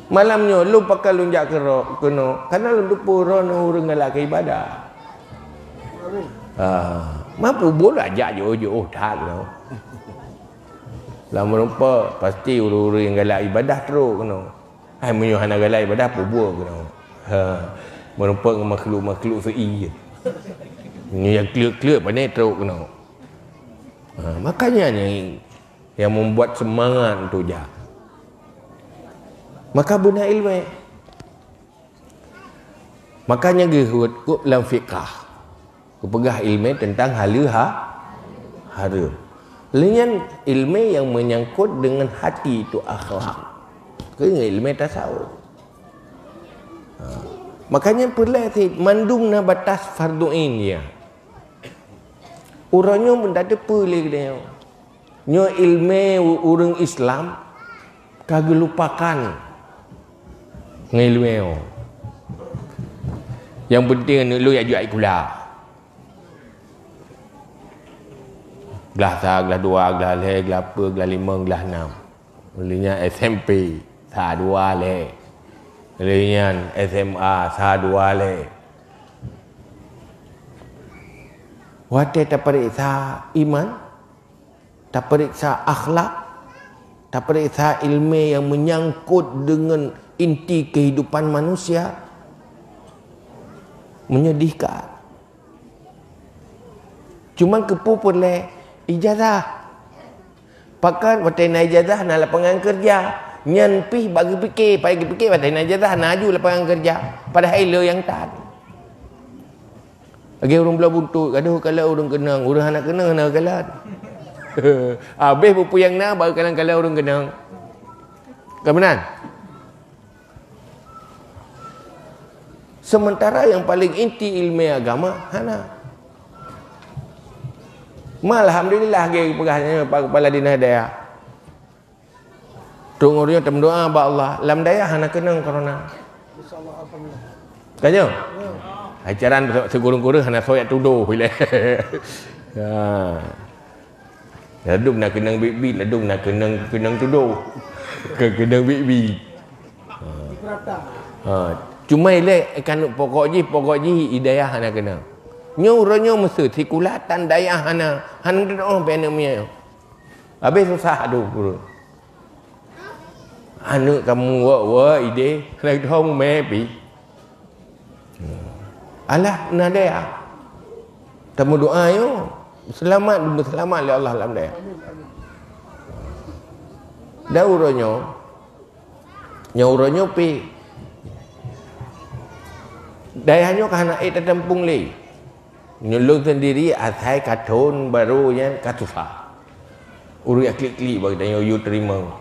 Malam nyoe lôn pakon lôn jak keudroe keunoe, karena lôn teupeue droeneuh ureuëng galak keu ibadah. Ah, mampu bola jak jiôh-jiôh that keunoe. Lam meureumpok pasti ureuëng-ureuëng nyang galak ibadah trok keunoe. Hai meunyoe hana galak ibadah, peubuet keunoe. Ha, meureumpok ngon makhluk-makhluk seu'i. Nyoe nyang kleuet-kleuet pane trok keunoe. Ha, makanya nyang, nyang membuat semangat untuk jak. Maka beuna ileumé. Makanya geuheuet kok lam fiqah. Geupeugah ileumé teuntang haleue ha-, hareuem. Lé nyan ileumé nyang menyangkut dengan hati itu akhlak. Keu ileumé tasawuf. Ha. Makanya peureulée cit mandum na batas fardhu ain ya. Uroe nyoe meutateupeue lé geutanyoe. Nyoe ileumé u-, ureuëng Islam ka geulupakan ngon ileumé nyoe. Nyang penting aneuk lôn jak jok sikula. Glah sa, glah dua, glah lhée, glah peuet, glah limong, glah nam. Lheueh nyan S M P, sa dua lhée. Lheueh nyan S M A, sa dua lhée. Watée tapareksa iman, tapareksa akhlak, tapareksa ileumé nyang menyangkut deungon inti kehidupan manusia, menyedihkan. Cuman keupeue peureulée ijazah? Pakon watée na ijazah na lapangan keureuja. Nyan pih bak geupike, pai geupike watée na ijazah na aju lapangan keureuja. Padahai le nyang tan. Lagée ureuëng bloe buntut, gadoh kalon ureuëng keunong, ureuëng hana keunong hana kalon. Habéh peue-peue nyang na baru kalon-kalon ureuëng keunong. Ka meunan? Sementara nyang paling inti ileumé agama hana. Ma alhamdulillah lagée peugah nyoe Pak Kepala Dinas Dayah. Trok ureuëng nyoe tameudoá bak Allah, lam dayah hana keunong corona. Ka nyoe? Hai caran sigureueng-gureueng hana soe jak tudoh ilée. Ha. Ladôm na keunong biet-biet, ladôm na keunong, keunong tudoh. Ke-, keunong biet-biet. Ha. Ha. Cuma ilée kan pokok jih, pokok jih i dayah hana keunong. Nyoe uroe nyoe meuseuti sikula tan dayah hana, hana teudoh bak aneuk miet. Habéh susah adoh guru. Aneuk kamoe wak-wak idéh, hana teudoh mumé pih. Alah na dayah. Tameudoá nyoe, seulamat, seuseulamat lé Allah lam dayah. Dan uroe nyoe, nyoe uroe nyoe pih, dayah nyoe ka hana ék tatampung lé. Nyoe lôn sendiri asai ka thon barô nyan ka susah. Ureuëng jak klik-klik bak geutanyoe yue teurimong.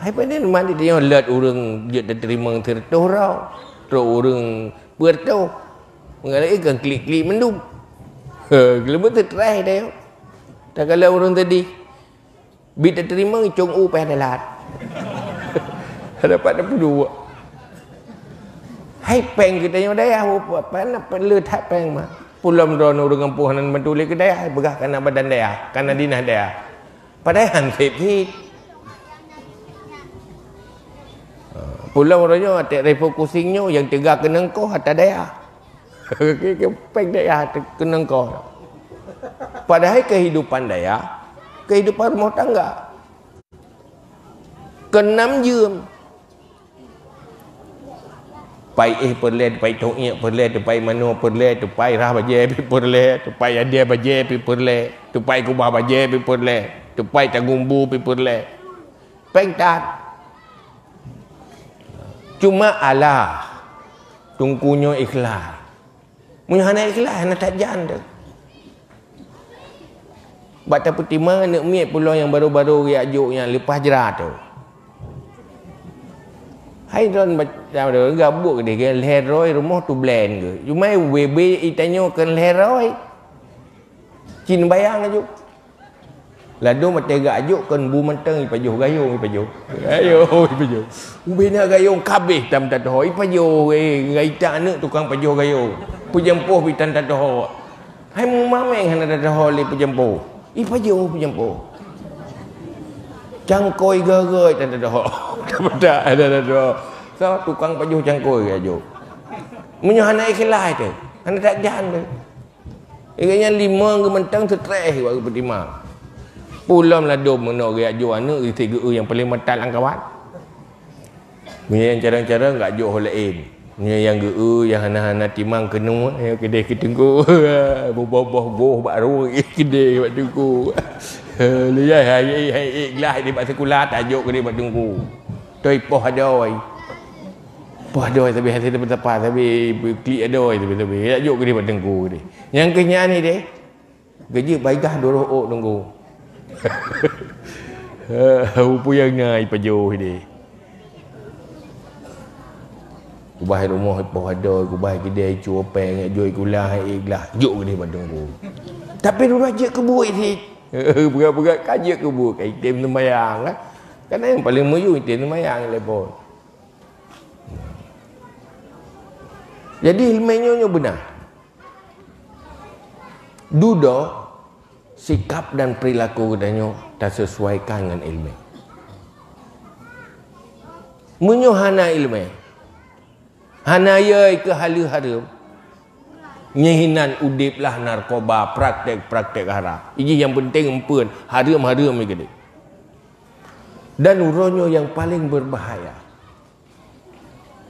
Hai pane mandi tanyoe lôt ureuëng jeuet teurimong sireutôh droe, trok ureuëng peuet reutôh. Meungalai kan klik-klik mandum. He, geuleubeh teutraih tanyoe. Takalon ureuëng tadi. Bit teurimong cong u payah dalat. Dapat teupeuduek. Hai péng geutanyoe dayah, pane peuleueh that péng mah. Pulom droeneuh ureuëng gampông hana mantule keu dayah, peugah kana badan dayah, kana dinas dayah. Padahai han sép cit. Pulom uroe nyoe até refocusing nyoe nyang teuga keunong koh ata dayah. Péng dayah keunong koh. Padahai kehidupan dayah, kehidupan rumah tangga. Keunam jeuem. Tupai éh peureulée, tupai tôh iék peureulée, tupai manoe peureulée, tupai rhah bajée pih peureulée, tupai adée bajée pih peureulée, tupai kubah bajée pih peureulée, tupai tagumbu pih peureulée. Péng that. Cuma alah, teungku nyoe ikhlas. Meunyoe hana ikhlas, hana that jan teuh. Bak tapeutimang aneuk miet pulo nyang barô-barô geujak jok nyan leupah jrat teuh. Hai droen baca gabuk deh, lhèe droe rumoh tublen geuh. Cuma ubé-bé itanyoe kon lhèe droe. Cit bayang laju. Ladôm watée geujak jok kon bu mantong ipajoh gayông ipajoh. Gayông ipajoh. Ubé na gayông kabeh tam tatoh ipajoh, eh, ngai tak aneuk tukang pajoh gayông. Peujampoh pih tan tatoh. Hai mumameng hana tatoh lé peujampoh. Ipajoh peujampoh. Cangkôi gagoi tan tatoh. Kapedak hana tatoh. So tukang pajoh cangkôi geujak jok. Meunyoe hana ikhlas teuh, hana that jan teuh. Ingat nyan limong geumeunteung seutreh bak geupeutimang. Pulom ladôm meunoe geujak jok aneuk geuti geu nyang paleng mata lam kawan. Meunyoe nyang carông-carông geujak jok ho laén. Meunyoe nyang geu nyang hana-hana timang keunoe, nyang keudeh keu teungku. Boboh-boh goh bak rueng keudeh bak teungku. Liyai hai hai glah di bak sikula tajok keudeh bak teungku. Toi poh adoe. Poh adoe sabe hase teupeu-teupeu sabe klik adoe sabe-sabe. Geujak jok keudeh bak teungku keudeh. Nyang keu nyan ni deh. Geujeuet baigah duroh ôk teungku. Upuyang na ipajoh deh. Kubah rumoh ipoh adoe, kubah keudè icue péng, jak jok sikula, ikhlas, jok keudeh bak teungku. Tapi dua jeuet keu buet sit. Peugah-peugah ka jeuet keu buet, ka item seumayang kan. Karena nyang paleng meuyuem item seumayang telepon. Jadi ileumèe nyoe nyoe beuna. Dudoe sikap dan perilaku geutanyoe taseusuaikan ngon ileumèe. Meunyoe hana ileumèe, hana yö keu haleue hareuem, nyoe hinan udeb lah narkoba, praktek-praktek haram. Iji nyang penting empeuen, hareuem-hareuem keudeh. Dan uroe nyoe nyang paleng beubahaya.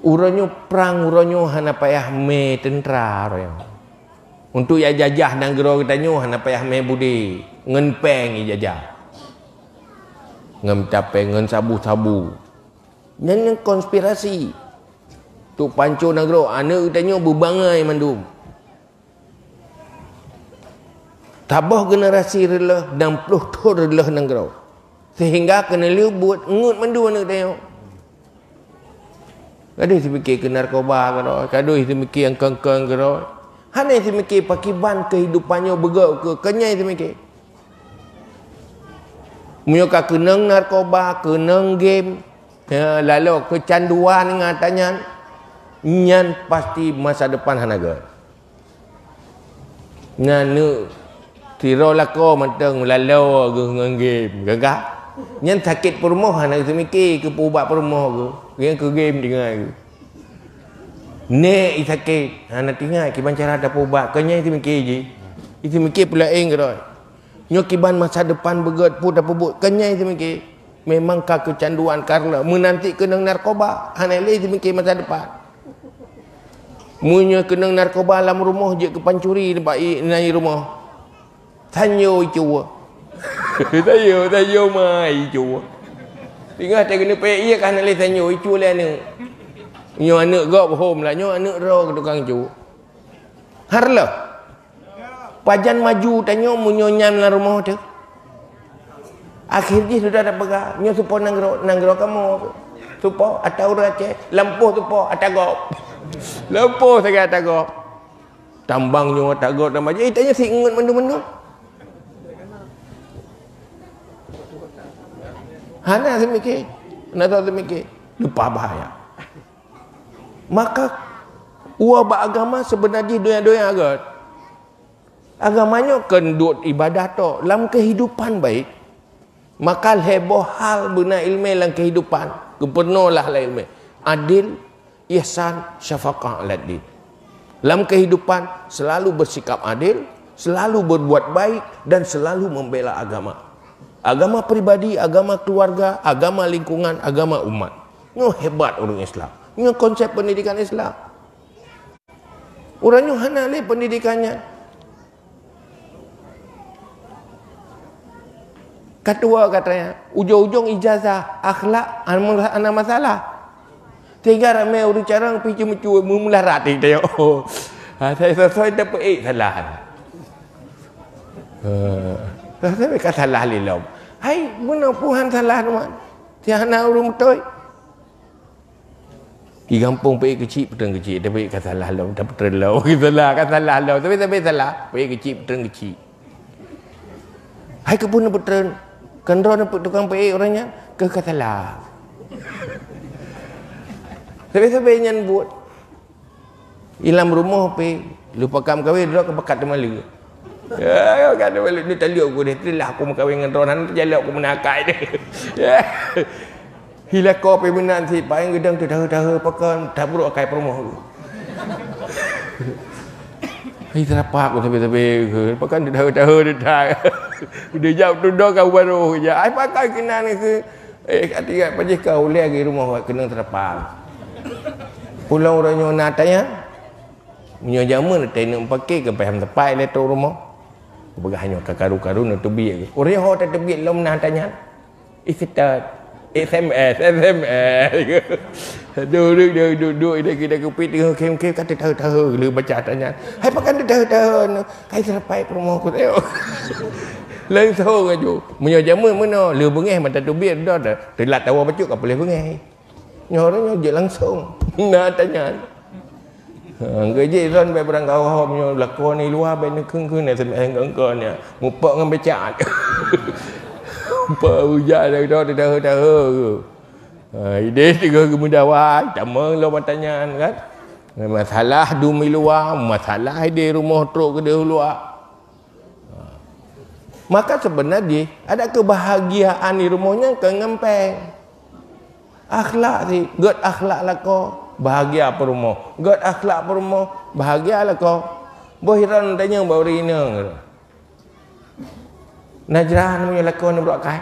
Uroe nyoe prang, uroe nyoe hana payah mé teuntra uroe nyoe. Untuk jak jajah nanggroe geutanyoe hana payah mé budé, ngon péng ijajah. Ngon tapéng, ngon sabu-sabu. Nyan nyang konspirasi. Untuk panco nanggroe, aneuk geutanyoe beubangai mandum. Saboh generasi reuloh dan ploh thon reuloh nanggroe. Sehingga keuneulheueh buet ngeut mandum aneuk tanyoe. Kadeuh seumiké keu narkoba keudroe, kadeuh seumiké nyang keng-keng keudroe. Hana seumiké pakiban keuhidupan nyoe beugöt keu keunyan seumiké. Meunyoe ka keunong narkoba, keunong game, ya, lalu keucanduan ngon ata nyan, nyan pasti masa depan hana göt. Nyan neuk sidroe lakoe mantong laloe geuh ngon game, gagah. Nyan sakét peurumoh hana geuseumiké keu peuubat peurumoh geuh, nyan keu game tinggai geuh. Nèk i sakét hana teuingat kiban cara tapeuubat, keu nyan iseumiké jih. Iseumiké peulaén keudroe. Nyoe kiban masa depan beugöt peue tapeubuet, keu nyan iseumiké. Memang ka keucanduan karena meunanti keunong narkoba, hana lé iseumiké masa depan. Meunyoe keunong narkoba lam rumoh jeuet keu pancuri bak i, inan i rumoh. Tanyoe icue. Tanyoe, tanyoe mai icue. Tinggai teuh keuneuk pék ié ka hana lé tanyoe icue lé aneuk. Nyoe aneuk gob hom lah, nyoe aneuk droe keu tukang cue. Hareuloh. Pajan maju tanyoe meunyoe nyan lam rumoh teuh. Akhé jih sudah tapeugah, nyoe supo nanggroe, nanggroe kamoe. Supo ata ureueng Aceh, lampôh supo ata gob. Lampôh sagai ata gob. Tambang nyoe ata gob, tambang jih, eh, tanyoe si ngeut mandum-mandum. Hana seumiké, hana seumiké. Leupah bahaya. Maka, uwa bak agama seubeuna jih donya-donya göt. Agama nyoe kon duek ibadah tok, lam keuhidupan baik. Maka lhèe boh hal beuna ileumèe lam keuhidupan, geupeurunoe lah lam ileumèe. Adil, ihsan, syafaqah alad din. Lam keuhidupan selalu beusikap adil, selalu beubuat baik dan selalu membela agama. Agama pribadi, agama keluarga, agama lingkungan, agama umat. Nyoe hebat ureuëng Islam. Nyoe konsep pendidikan Islam. Ureuëng nyoe hana lé pendidikan nyan. Ketua katanya, ujong-ujong ijazah, akhlak hana masalah. Sehingga ramé ureuëng carông pih ceumeucue meumeulah rati tayok. Ha, saya sasoi dapeuék salah. Ha, sasoi ka salah lé lom. Hai, meunoe puhan salah teuma. Tiang hana ureuëng beutôi. Di gampông peuék keuchik, peutrön keuchik, tapi ka salah lom, tapi peutrön lom. Ka salah, ka salah lom, tapi, tapi salah. Peuék keuchik, peutrön keuchik. Hai keupeue neupeutrön? Kan droeneuh tukang peuék ureuëng nyan, keu ka salah. Sabe-sabe nyan buet. Ilam rumoh pih, lupa kam kawin, droe ka pakat teuma lé. Ya, ka teuma lé, ni taleuek ku deh, telah aku meukawen ngon droeneuh, hana teujalok aku meunakai deh. Ya. Hi lakoe pih meunan cit, paléng geudong teudahe-dahe pakon, tabrok akai peurumoh. Hi seurapa ku sabe-sabe, pakon teudahe-dahe teutai. Udah jaweueb tudong ka baroe, ya. Ai pakon keunan keu, eh, ka tinggai pajoh ka ulèe lagi rumoh keunong seurapa. Pulang ureuëng nyoe na tanya, meunyoe jameun teuneuk paké keu payah meuteupait lé trok rumoh. Peugah nyoe ka karu-karu neuteubiet. Ureuëng ho tateubiet lom na tanya. Isetat. S M S, S M S. Aduh, ureuëng dia duduk, dia kira kupi tengah kem-kem, kata tahu-tahu, lu baca tanya. Hai, pakan dia tahu-tahu? Kai serapai promo aku tengok. Langsung aju. Meunyoe jameun meunoe, le beungeh mata teubiet dah, dah. Teulat tawa bacut ka boleh beungeh. Nyoe orang nyoe jeuet langsung. Nah, tanya. Ha, geujik ron bèk beurangkaho meunyoe lakoe ni luwa bèk neukheun-kheun S M S ngon kon nyan. Mupok ngon becak. Mupok bujak dari doh teudahe-dahe. Ha, ideh tiga geumeudawa, tamong lom mata nyan kan. Masalah dum i luwa, masalah ideh rumoh trok keudeh luwa. Maka sebenarnya ada kebahagiaan di rumoh nyan keu ngon péng. Akhlak sih, gét akhlak lakoe, bahagia peurumoh. Gét akhlak peurumoh, bahagia lakoe. Boh hiran tanyong bak ureueng inong. Najran meunyoe lakoe neubrok kai.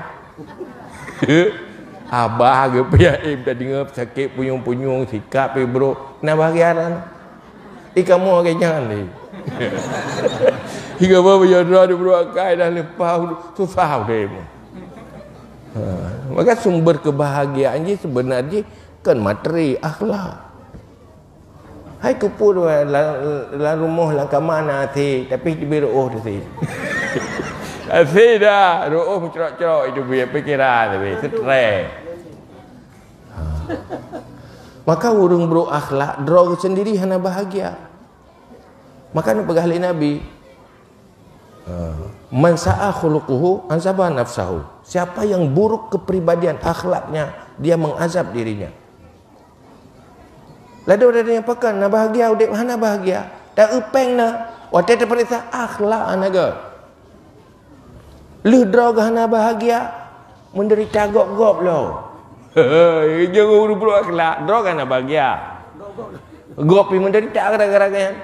Abah geupiah im tadeungoe sakét punyueng-punyueng, sikap pih brok. Na bahagia ran. I kamoe lagèe nyan lé. Hingga bah meunyoe droe neubrok kai dah leupah, susah udép. Ha, maka sumber kebahagiaan jih sebenar jih kon materi, akhlak. Hai keupeue lam, lam rumoh lam kama na asé, tapi teubiet reuôh teuh asé. Asé dah, reuôh meucrok-crok itu biet pikiran tapi stres. Ha. Maka ureueng brok akhlak, droe geuh sendiri hana bahagia. Maka neupeugah lé Nabi, ha, "Man sa'a khuluquhu azaba nafsahu." Siapa yang buruk kepribadian akhlaknya, dia mengazab dirinya. Ladôm-ladôm nyang pakon na bahagia udép hana bahagia. Ta eupeng na, watèe teupeuriksa akhlak hana gèt. Lheueh droe geuh hana bahagia, meudeurita gob-gob lom. Jangan ureueng buruk akhlak, droe geuh hana bahagia. Gob pih meudeurita gara-gara nyan.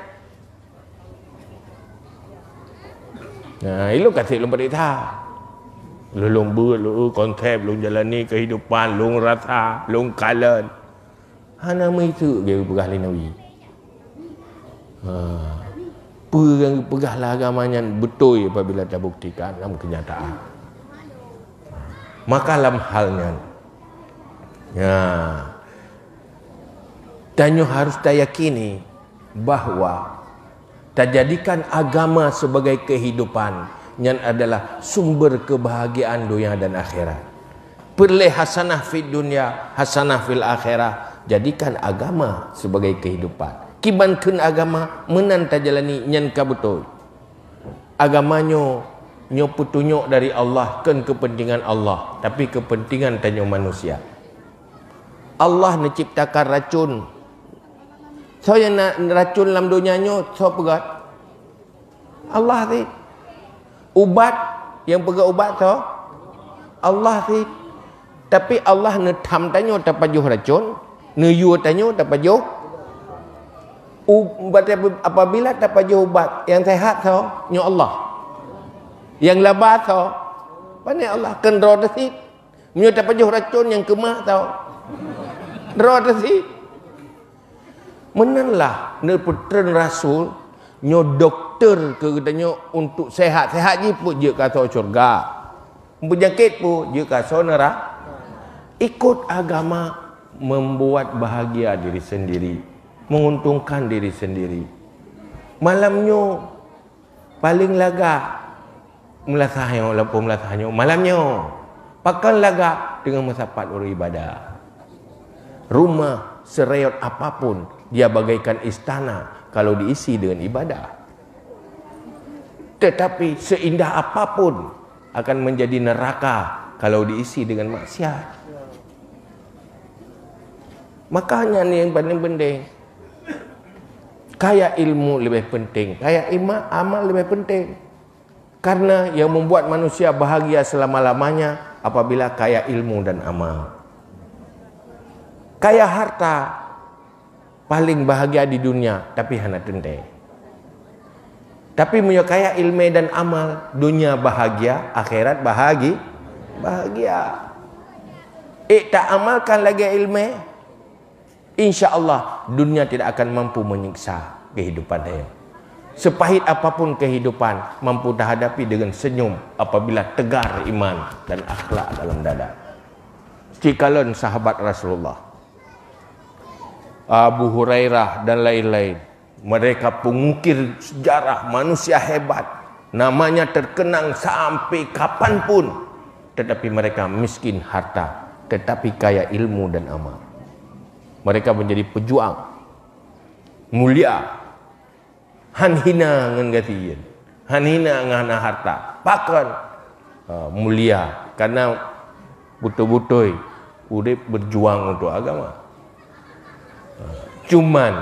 Nah, ilôn ka sép lôn peuriksa. Lôn, lôn beuet, lôn konsep, lôn jalani kehidupan, lôn rasa, lôn kalon. Hana meuiseuk geupeugah lé Nabi. Ha. Peue nyang geupeugah lam agama nyan beutôi apabila tabuktikan lam keunyataan. Maka lam hal nyan, ya, tanyoe harus tayakini bahwa tajadikan agama sebagai kehidupan, nyan adalah sumber kebahagiaan dunia dan akhirat. Peureulèe hasanah fid dunya, hasanah fil akhirah, jadikan agama sebagai kehidupan. Kiban kheun agama meunan tajalani, nyan ka beutôi. Agama nyoe, nyoe peutunyok dari Allah, kon keupeuntengan Allah, tapi keupeuntengan tanyoe manusia. Allah neuciptakan racun. Soe nyang na racun lam donya nyoe, soe peugöt? Allah cit. Ubat, nyang peugöt ubat soe? Allah cit. Tapi Allah neutham tanyoe tapajoh racun, neuyue tanyoe tapajoh u-, apabila tapajoh ubat nyang sehat soe? Nyoe Allah. Nyang laba soe? Pané Allah kheun droe teuh cit. Meunyoe tapajoh racon nyang keumah tau. Droe teuh cit. Meunan lah neupeutreun rasul nyoe doktor keu geutanyoe untuk sehat-sehat jih peuet jeuet keu asoe syurga. Peunyakét peuet jeuet keu asoe neura-. Ikut agama membuat bahagia diri sendiri, menguntungkan diri sendiri. Malam nyoe paléng lagak meulasah nyoe, lampôh meulasah nyoe malam nyoe. Pakon lagak? Teungoh meusapat ureuëng ibadah. Rumah serayot apapun, dia bagaikan istana kalau diisi dengan ibadah. Tetapi seindah apapun akan menjadi neraka kalau diisi dengan maksiat. Makanya ni yang paling penting. Kaya ilmu lebih penting, kaya ima-, amal lebih penting. Karena yang membuat manusia bahagia selama-lamanya apabila kaya ilmu dan amal. Kaya harta paling bahagia di dunia, tapi hana teuntée. Tapi meunyoe kaya ilmé dan amal, dunia bahagia, akhirat bahagi-, bahagia. Ék ta amalkan lagée ilmé, insya Allah dunia tidak akan mampu menyiksa kehidupan nyoe. Sepahit apapun kehidupan mampu tahadapi dengan senyum apabila tegar iman dan akhlak dalam dada. Cikalon sahabat Rasulullah, Abu Hurairah dan lain-lain, mereka pengukir sejarah manusia hebat, namanya terkenang sampai kapanpun, tetapi mereka miskin harta, tetapi kaya ilmu dan amal. Mereka menjadi pejuang mulia, han hina ngon gasien, han hina ngon harta. Pakon? Ha, mulia, karena beutôi-beutôi udeb berjuang untuk agama. Ha, cuman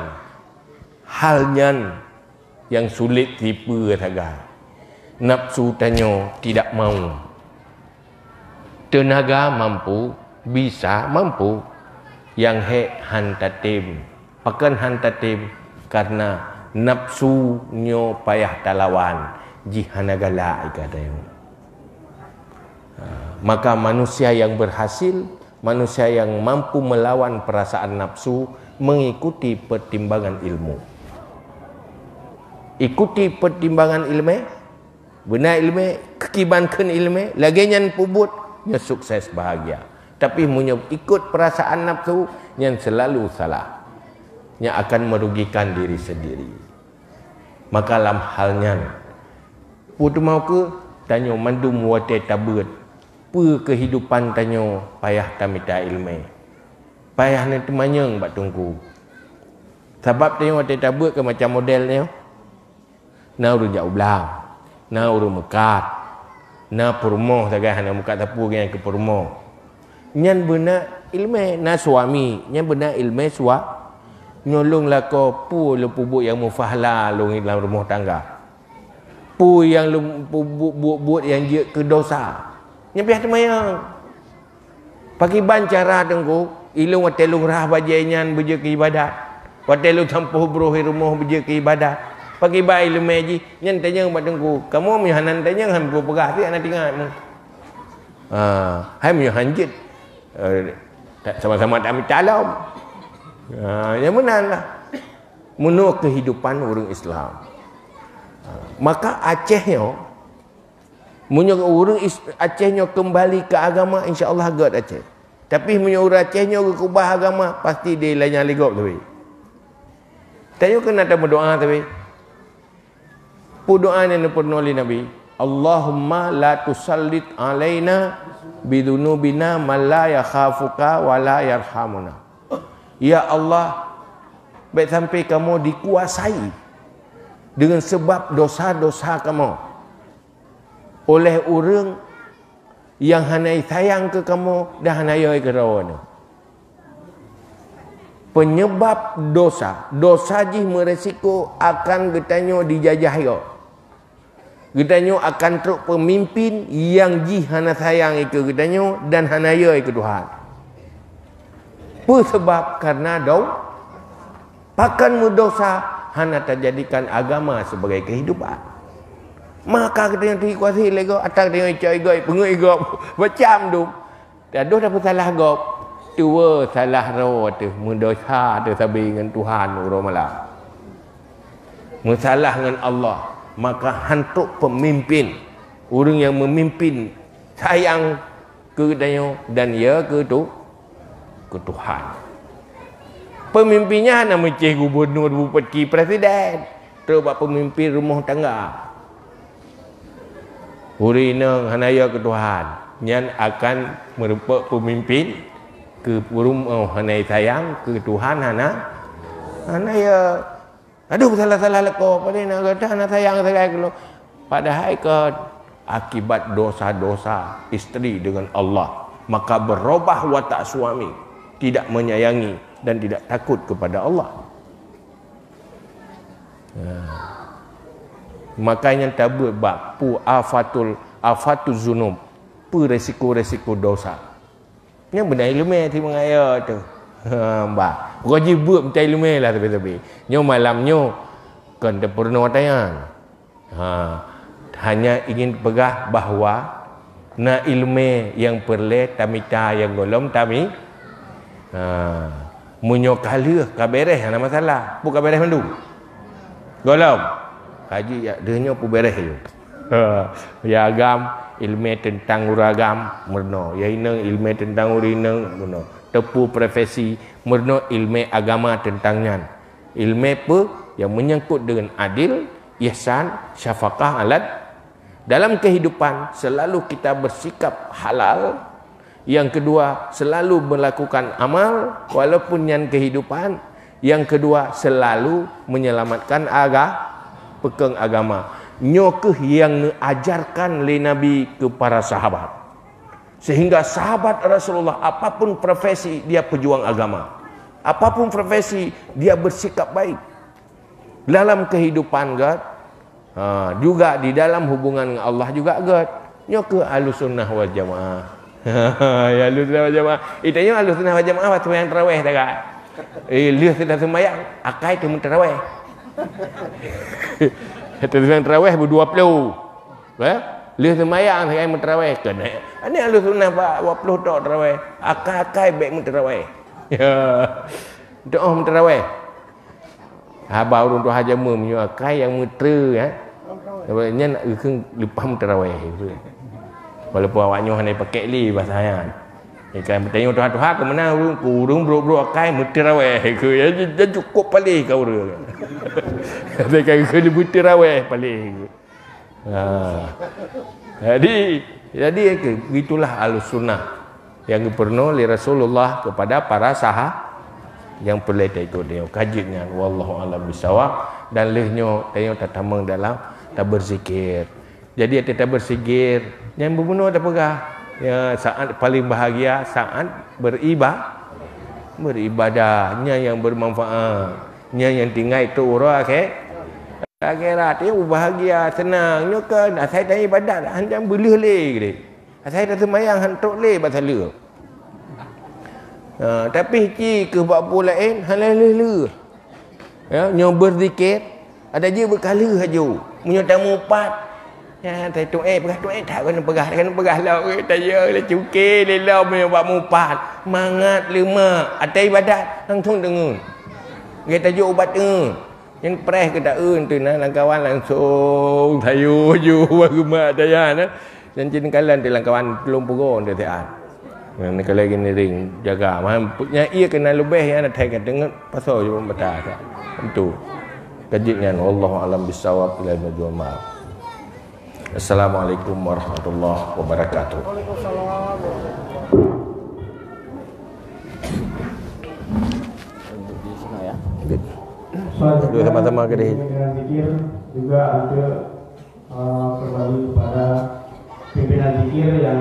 hal nyan nyang sulet tipe sagai. Nafsu tanyoe tidak mau. Teunaga mampu, bisa mampu. Nyang hék han tatem. Pakon han tatem? Karena nafsu nyoe payah talawan, jih hana galak ika tanyoe. Ha, maka manusia yang berhasil, manusia yang mampu melawan perasaan nafsu mengikuti pertimbangan ilmu. Ikuti pertimbangan ilmé, beuna ilmé, kiban kheun ilmé, lagée nyan peubuet, nyoe sukses bahagia. Tapi meunyoe ikut perasaan nafsu, nyan selalu salah. Nyan akan merugikan diri sendiri. Maka lam hal nyan, peue teuma keuh tanyoe mandum watée tabeuet, peue keuhidupan tanyoe payah tamita ilmé. Payah neuteumanyong bak teungku. Sabab tanyoe watée tabeuet keu macam model nyoe, na ureuëng jak u blang, na ureuëng meukat, na peurumoh sagai hana meukat sapeue nyang keu peurumoh. Nyan beuna ilmé, na suami, nyan beuna ilmé sua-, nyoe lôn lakoe peue lôn peubuet nyang mufahla lôn lam rumoh tangga. Peue nyang lôn peubuet-buet nyang jeuet keu dosa. Nyan payah teumanyong. Pakiban cara teungku, ilôn watée lôn rhah bajée nyan beujeuet keu ibadat. Watée lôn sampôh broh i rumoh beujeuet keu ibadat. Pakiban ileumé jih, nyan tanyong bak teungku. Kamoe meunyoe hana tanyong, han peugah, hana teuingat. Ha, hai meunyoe han jeuet, eh, tak sama-sama tak minta lom. Ha, nyang meunan lah. Meunoe kehidupan ureuëng Islam. Ha, maka Aceh nyoe, meunyoe ureuëng Is-, Aceh nyoe keumbali keu agama, insya Allah gét Aceh. Tapi meunyoe ureuëng Aceh nyoe geukeubah agama, pasti dilanyang lé gob tapi. Tanyoe keuneuk tameudoa tapi. Peue doa nyang neupeurunoe lé Nabi? "Allahumma la tusallit alaina bidzunubina man la yakhafuka wa la yarhamuna." Ya Allah, bék sampai kamoe dikuasai deungon sabab dosa-dosa kamoe oleh ureuëng nyang hana sayang keu kamoe dan hana yo keu droeneuh. Penyebab dosa, dosa jih meurisiko akan geutanyoe dijajah yo. Geutanyoe akan trok peumimpin nyang jih hana sayang keu geutanyoe dan hana yo keu Tuhan. Peue sabab? Karena do-, pakon meudosa hana tajadikan agama sebagai kehidupan. Maka geutanyoe teukuasai lé gob, atra geutanyoe icok igob, peungeuet igob, macam tu. Tadoh tapeusalah gob, tuwoe salah droe teuh, meudesya teuh sabe ngon Tuhan uroe malam. Meusalah ngon Allah, maka hantrok peumimpén. Ureuëng nyang meumimpén sayang keu geutanyoe dan ya keu tu, keu Tuhan. Peumimpén nyan hana meucéh gubunur, bupati, presiden, trok bak peumimpén rumoh tangga. Ureuëng inong hana ya keu Tuhan, nyan akan meurumpok peumimpén keu rumoh hana sayang, keu Tuhan hana, hana ya. Aduh, salah-salah lakoe, padahai na gata hana sayang sagai keu lôn. Padahai kan akibat dosa-dosa isteri dengan Allah, maka berubah watak suami, tidak menyayangi dan tidak takut kepada Allah. Ya. Makanya tabeuet bak pu afatul, afatuz zunub, pu resiko-resiko dosa. Nyan beuna ileumé si meungaya tu. Ha, bah. Bukan jibeuet mita ileumé lah tapi-tapi. Nyoe malam nyoe kon tapeurunoe ata nyan. Ha, hanya ingin peugah bahwa na ileumé nyang peureulée tamita nyang gohlom tami. Ha, meunyoe ka lheueh ka beres hana masalah. Peue ka beres mandum? Gohlom. Kaji ya deuh nyoe peuberes yue. Ha, ya agam ileumé teuntang ureuëng agam meurunoe. Ya inong ileumé teuntang ureuëng inong meurunoe. Teupeu profesi meurunoe ileumé agama teuntang nyan. Ileumé peue yang menyangkut dengan adil, ihsan, syafaqah, alat. Dalam kehidupan selalu kita bersikap halal. Yang kedua, selalu melakukan amal walaupun nyan kehidupan. Yang kedua, selalu menyelamatkan aga-, peukong agama. Nyoe kheueh nyang neuajarkan lé Nabi keu para sahabat. Sehingga sahabat Rasulullah, apapun profesi, dia pejuang agama. Apapun profesi, dia bersikap baik. Dalam kehidupan gét, ha, juga di dalam hubungan dengan Allah juga gét. Nyoe kheueh Ahlussunnah wal Jamaah. Ya, Ahlussunnah wal Jamaah. Ita nyoe Ahlussunnah wal Jamaah, waktu yang tarawih dah gét. Eh, lheueh sudah sembahyang, akai tu meuterawih. Teuseumayang tarawih beu dua ploh. Eh? Lheueh seumayang sagai meuterawih keuneuk. Aneuk Ahlussunnah bak dua ploh tok terawih. Akai-akai bék meuterawih. Ya. Doh meuterawih. Haba ureuëng tuha jameun meunyoe akai nyang meutre, eh. Nyan keuh leupah meuterawih. Walaupun awak nyoe hana pakai lé bahasa nyan. Ikan bertanya tuha-tuha ke mana ureuëng, ke ureuëng brok-brok akai meuterawih ke, ya, ya, ya cukup paléh ka ureuëng. Tapi kan ke meuterawih paléh. Ha. Jadi, jadi ke, begitulah Ahlussunnah yang geupeureunoe lé Rasulullah kepada para saha-, yang peureulée taikot nyoe. Ka jeuet nyan, wallahu a'lam bissawab. Dan lheueh nyoe, tanyoe tatamong dalam tabeuzikir. Jadi, ata tabeuzikir, nyang bunoe tapeugah, ya, saat paling bahagia saat beriba-, beribadah, nyan nyang bermanfaat, nyan nyang tinggai tu uroe akhé-, akhirat. Ya, bahagia, senang. Nyoe kan asai ta ibadat, hanjeuet beuleueh lé geude. Asai ta seumayang, han trok lé bak saleuem. Ha, tapi ci keu bak peue laén, hana leueh-leueh. Ya, nyoe beuzikir, ada jih beukaleuh aju. Meunyoe tamupat, ya, tai tu'e peugah, tu'e that keuneuk peugah, keuneuk peugah lom, ta yo le cuke le lom meunyoe bak mupat. Mangat leumah, ata ibadat, langsung teungeun. Geutanyoe ubat teungeun. Nyan preh keu taeun teuh na lam kawan langsung tayue ju bak rumoh daya na. Nyan cit neukalon teuh lam kawan tulông pugo teuh siat. Nyan neukalon gini ring jaga. Mahan nya ie keunan leubeh nyan atai ka teungeut pasoe ju bata siat. Tentu. Ka jeuet nyan wallahu a'lam bissawab, ila yaumil qiyamah. Assalamualaikum warahmatullahi wabarakatuh. Dua sama-sama ke deh. Dengan zikir juga untuk, eh, kembali kepada pimpinan zikir yang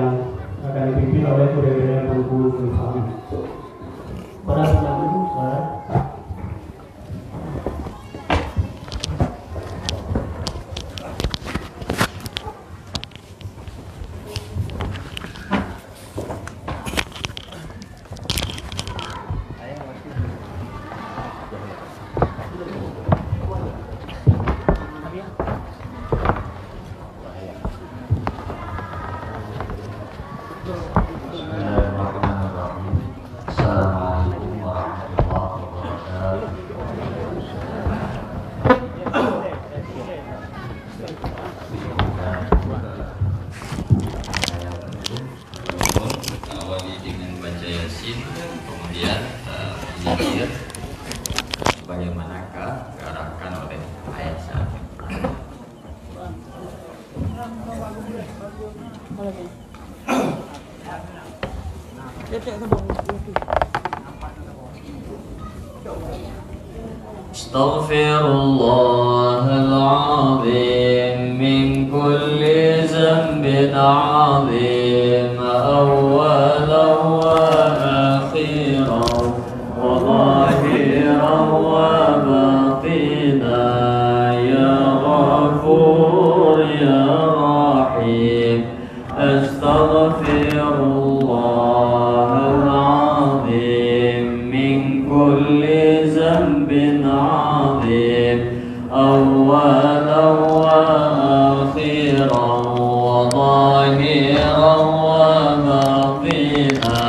akan dipimpin oleh Tuan Pimpinan Teungku Zulfan. Pada saat itu, saya Awali dengan baca Yasin, kemudian, eh, zikir sebagaimana ka diarahkan oleh ayah saya. أستغفر الله العظيم من كل ذنب عظيم، أولا وآخرا وظاهرا وباطنا، يا غفور يا رحيم. أستغفر الله العظيم من كل ذنب عظيم، أولا وآخرا وظاهرا وباطنا،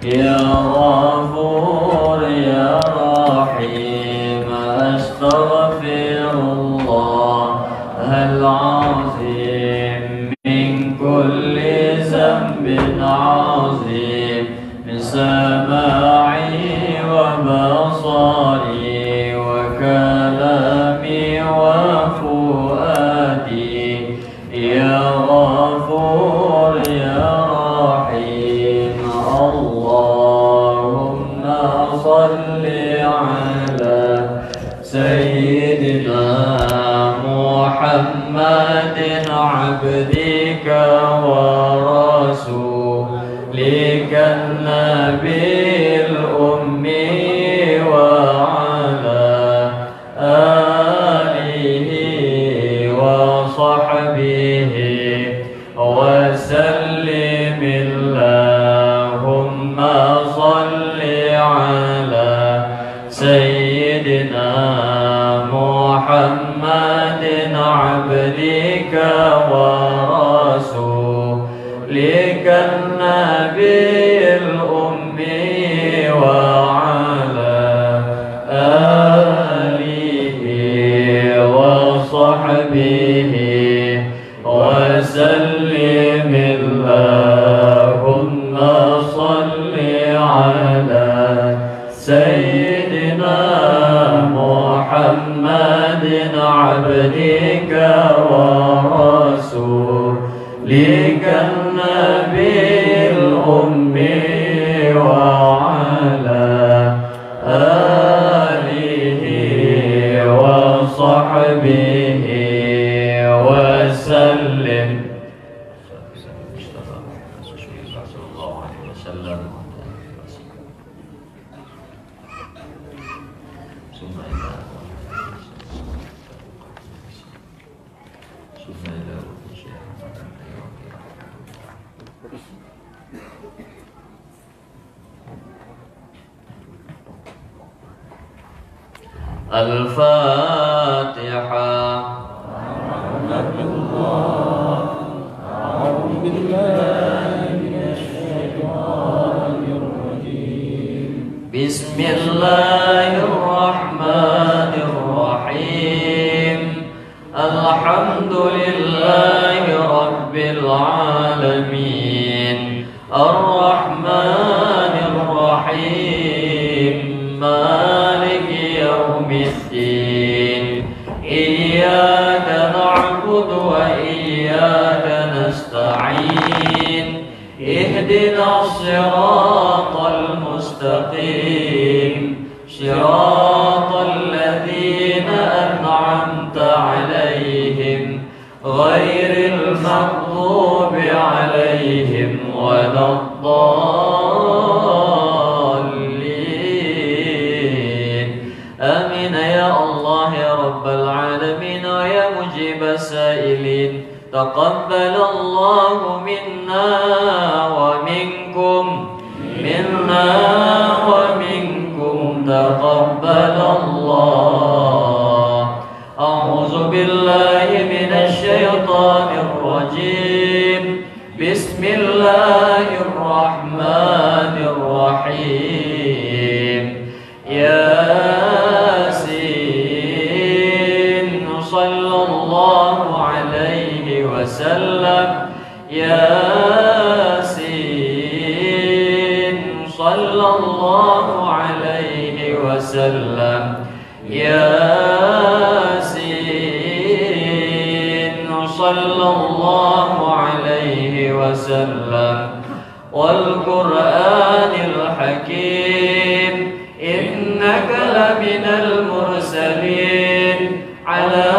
يا غفور يا رحيم. أستغفر الله العظيم من كل ذنب عظيم، من سمعي وبصري وكلامي وفؤادي، يا غفور يا رحيم. اللهم صل على سيدنا محمد عبدك ورسولك النبي الأمي وعلى آله وصحبه وسلم. اللهم صل على سيدنا محمد عبدك ورسولك النبي الأمي وعلى آله وصحبه وسلم. اللهم صل على سيدنا محمد عبدك ورسولك النبي الأمي وعلى آله وصحبه وسلم. الفاتحة. أعوذ بالله من الشيطان الرجيم. بسم الله الرحمن الرحيم. الحمد لله رب العالمين. الرحمن الرحيم. مالك يوم الدين. إياك نعبد وإياك نستعين. اهدنا الصراط المستقيم. صراط الذين أنعمت عليهم غير المغضوب عليهم ولا الضالين. آمين يا الله يا رب العالمين ويا مجيب السائلين. تقبل الله منا ومنكم، منا ومنكم، تقبل الله. أعوذ بالله من الشيطان الرجيم. بسم الله الرحمن الرحيم. ياسين. صلى الله عليه وسلم. ياسين، صلى الله عليه وسلم. ياسين، صلى الله عليه وسلم. والقرآن الحكيم، إنك لمن المرسلين على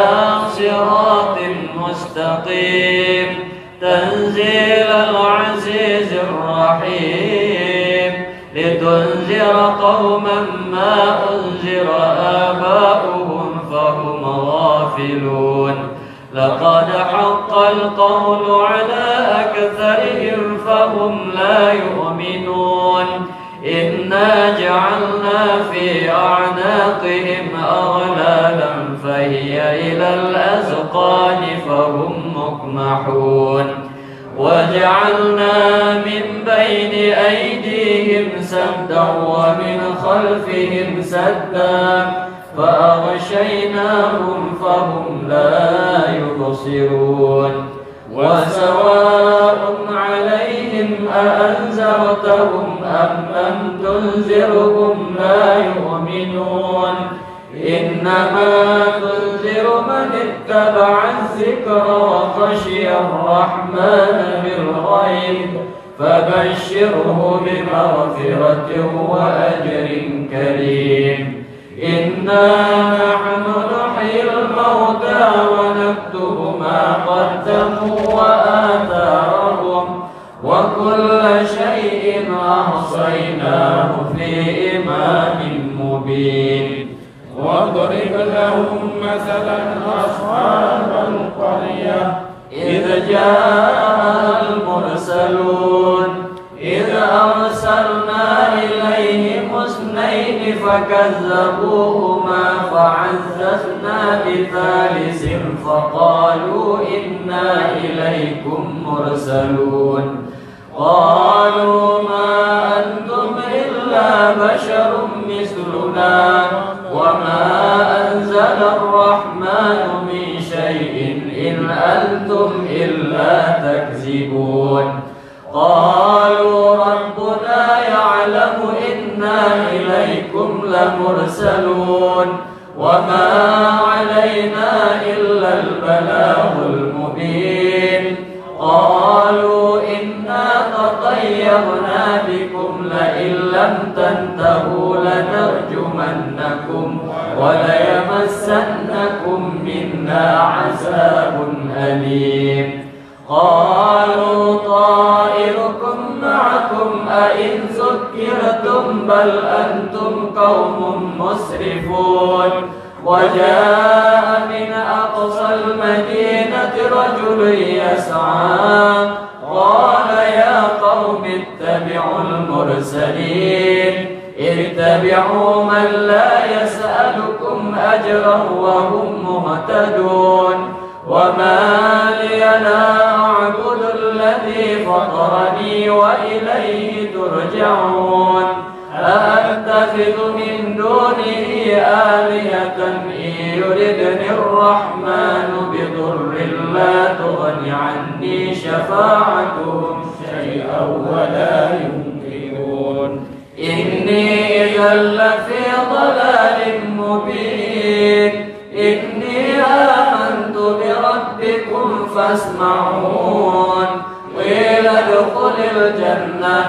صراط مستقيم، تنزيل العزيز الرحيم، لتنذر قوما ما أنذر آباؤهم فهم غافلون. لقد حق القول على أكثرهم فهم لا يؤمنون. إنا جعلنا في أعناقهم أغلالا فهي إلى الأذقان فهم مقمحون. وجعلنا من بين أيديهم سدا ومن خلفهم سدا فأغشيناهم فهم لا يبصرون. وسواء عليهم أأنذرتهم أم لم تنذرهم لا يؤمنون. إنما تنذر من اتبع الذكر وخشي الرحمن بالغيب فبشره بمغفرة وأجر كريم. إنا نحن نحيي الموتى ونكتب ما قدموا وآثارهم وكل شيء أحصيناه في إمام مبين. واضرب لهم مثلا أصحاب القرية إذ جاءها المرسلون. إذ أرسلنا إليهم اثنين فكذبوهما فعززنا بثالث فقالوا إنا إليكم مرسلون. قالوا ما أنتم إلا بشر مثلنا وما أنزل الرحمن من شيء إن أنتم إلا تكذبون. قالوا ربنا يعلم إنا إليكم لمرسلون وما علينا إلا البلاغ المبين. قالوا إنا تطيرنا بكم لئن لم تنتهوا لنرجمنكم وليمسنكم منا عذاب أليم. قالوا طائركم معكم أئن ذكرتم بل أنتم قوم مسرفون. وجاء من أقصى المدينة رجل يسعى قال يا قوم اتبعوا المرسلين اتبعوا من لا يسألكم أجرا وهم مهتدون. وما لي لا أعبد الذي فطرني وإليه ترجعون. أأتخذ من دونه آلهة إن يردني الرحمن بضر لا تغن عني شفاعتهم شيئا ولا ينقذون. إني إذا لفي ضلال مبين. إني آمنت بربكم فاسمعون. قيل ادخل الجنة.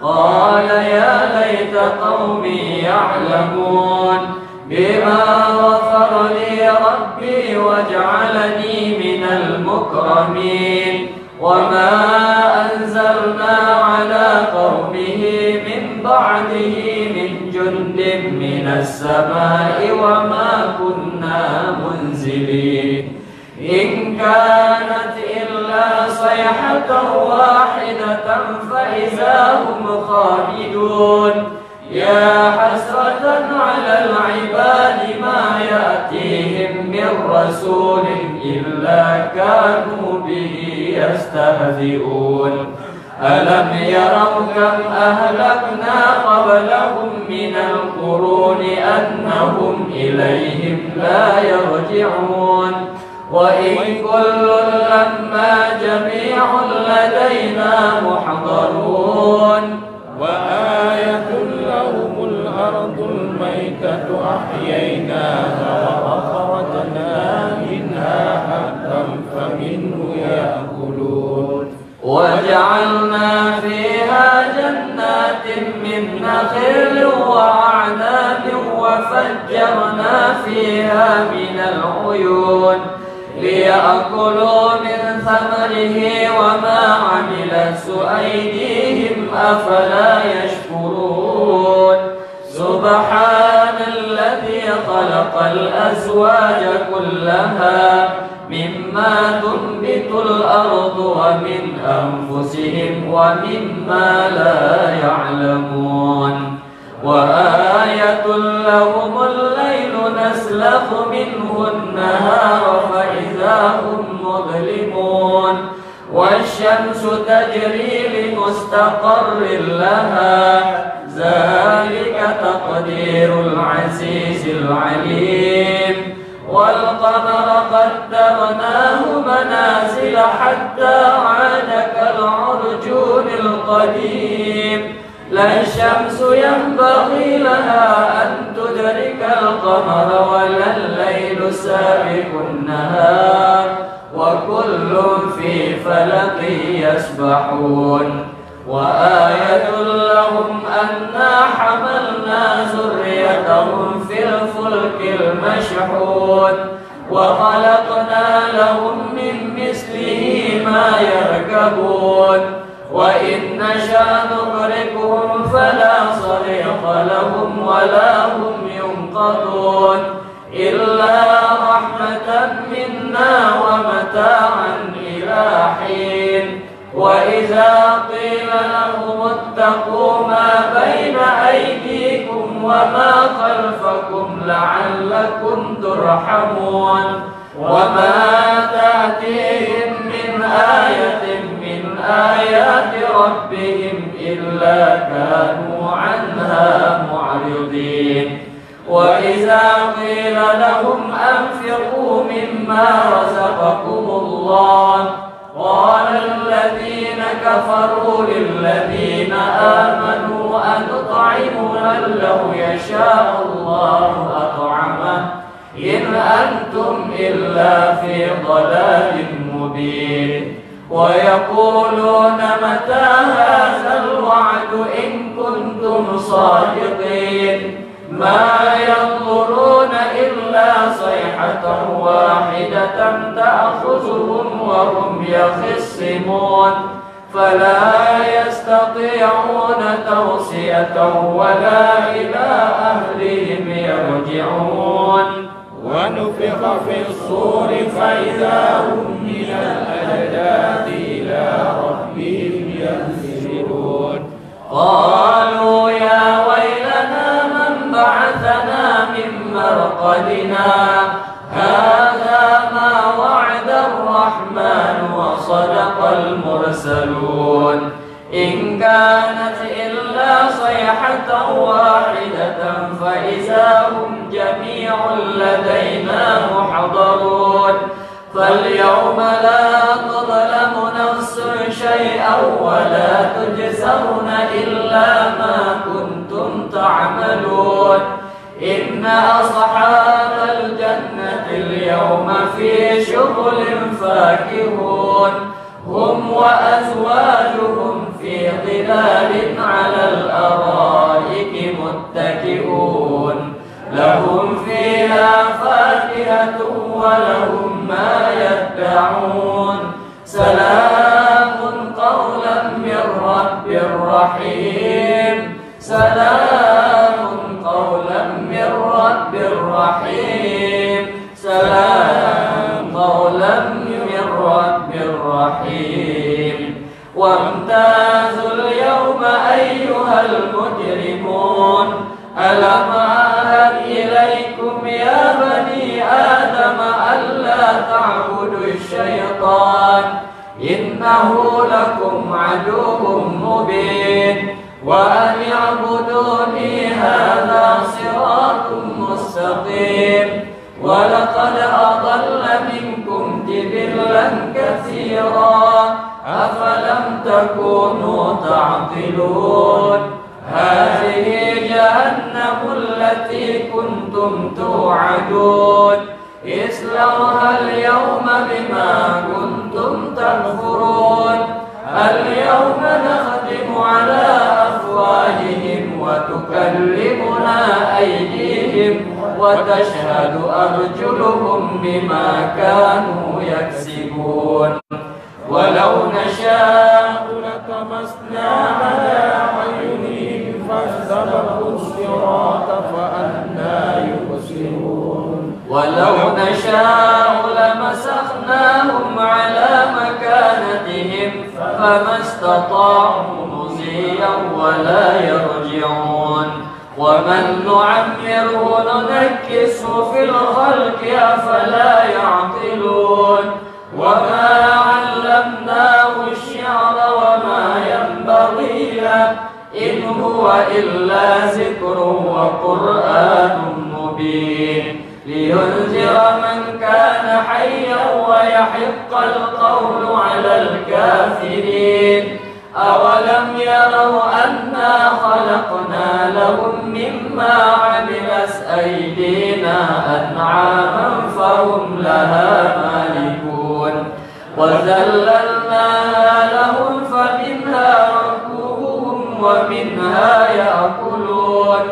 قال يا ليت قومي يعلمون. بما غفر لي ربي وجعلني من المكرمين. وما أنزلنا على قومه من بعده من جند من السماء وما كنا منزلين. إن كانت إلا صيحة واحدة فإذا هم خامدون. يا حسرة على العباد ما يأتيهم من رسول إلا كانوا به يستهزئون. ألم يروا كم أهلكنا قبلهم من القرون أنهم إليهم لا يرجعون. وإن كل لما منه يأكلون. وجعلنا فيها جنات من نخيل وأعناب وفجرنا فيها من العيون ليأكلوا من ثمره وما عملته أيديهم أفلا يشكرون. سبحان الذي خلق الأزواج كلها مما تنبت الأرض ومن أنفسهم ومما لا يعلمون. وآية لهم الليل نسلخ منه النهار فإذا هم مظلمون. والشمس تجري لمستقر لها، ذلك تقدير العزيز العليم. والقمر قدرناه منازل حتى عاد كالعرجون القديم. لا الشمس ينبغي لها أن تدرك القمر ولا الليل سابق النهار وكل في فلك يسبحون. وآية لهم أنا حملنا ذريتهم في الفلك المشحون وخلقنا لهم من مثله ما يركبون. وإن نشأ نغرقهم فلا صريخ لهم ولا هم ينقذون. إلا رحمة منا ومتاعا إلى حين. وإذا قيل لهم اتقوا ما بين أيديكم وما خلفكم لعلكم ترحمون. وما تأتيهم من آية من آيات ربهم إلا كانوا عنها معرضين. وإذا قيل لهم أنفقوا مما رزقكم الله قال الذين كفروا للذين آمنوا أنطعم من لو يشاء الله أطعمه إن أنتم إلا في ضلال مبين. ويقولون متى هذا الوعد إن كنتم صادقين. ما ينظرون إلا صيحة واحدة تأخذهم وهم يخصمون. فلا يستطيعون توصية ولا إلى أهلهم يرجعون. ونفخ في الصور فإذا هم من الأجداث إلى ربهم ينسلون. قالوا يا ويلنا من بعثنا من مرقدنا هذا ما وعد الرحمن وصدق المرسلون. إن كانت إلا صيحة واحدة فإذا هم جميع لدينا محضرون. فاليوم لا تظلم نفس شيئا ولا تجزون إلا ما كنتم تعملون. إن أصحاب الجنة اليوم في شغل فاكهون. هم وأزواجهم في ظلال على الأرائك متكئون. لهم فيها فاكهة ولهم ما يدعون. سلام قولا من رب رحيم. سلام قولا من رب رحيم. سلام قولا من رب رحيم. وامتازوا اليوم أيها المجرمون. ألم أعهد إليكم يا بني آدم ألا تعبدوا الشيطان إنه لكم عدو مبين. وأن اعبدوني هذا صراط مستقيم. ولقد أضل منكم جبلا كثيرا أفلم تكونوا تعقلون. هذه جهنم التي كنتم توعدون. اصلوها اليوم بما كنتم تكفرون. اليوم نختم على أفواههم وتكلمنا أيديهم وتشهد أرجلهم بما كانوا يكسبون. ولو نشاء لطمسنا على أعينهم فاستبقوا الصراط فأنى يبصرون. ولو نشاء لمسخناهم على مكانتهم فما استطاعوا مضيا ولا يرجعون. ومن نعمره ننكسه في الخلق أفلا يعقلون. وما علمناه الشعر وما ينبغي له، إن هو إلا ذكر وقرآن مبين. لينذر من كان حيا ويحق القول على الكافرين. أولم يروا أنا خلقنا لهم مما عملت أيدينا أنعاما فهم لها مالكون. وذللناها لهم فمنها ركوبهم ومنها يأكلون.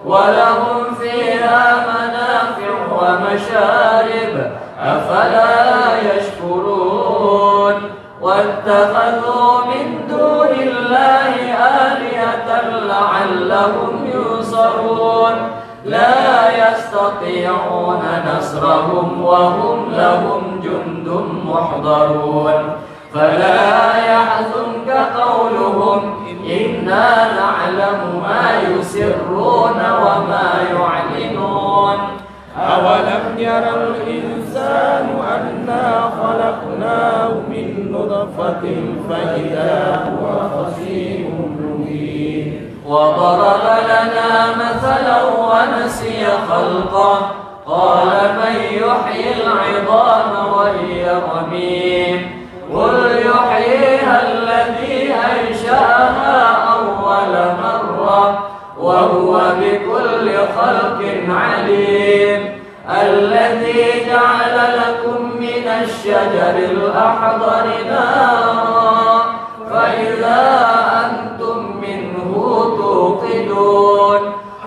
ولهم فيها منافع ومشارب، أفلا يشكرون. واتخذوا من دون الله آلهة لعلهم ينصرون. لا يستطيعون نصرهم وهم لهم جند محضرون. فلا يحزنك قولهم، إنا نعلم ما يسرون وما يعلنون. أولم ير الإنسان أنا خلقناه من نطفة فإذا هو خصيم مبين. وضرب لنا مثلا ونسي خلقه، قال من يحيي العظام وهي رميم. قل يحييها الذي أنشأها أول مرة وهو بكل خلق عليم. الذي جعل لكم من الشجر الأخضر نارا فإذا أنتم منه توقدون.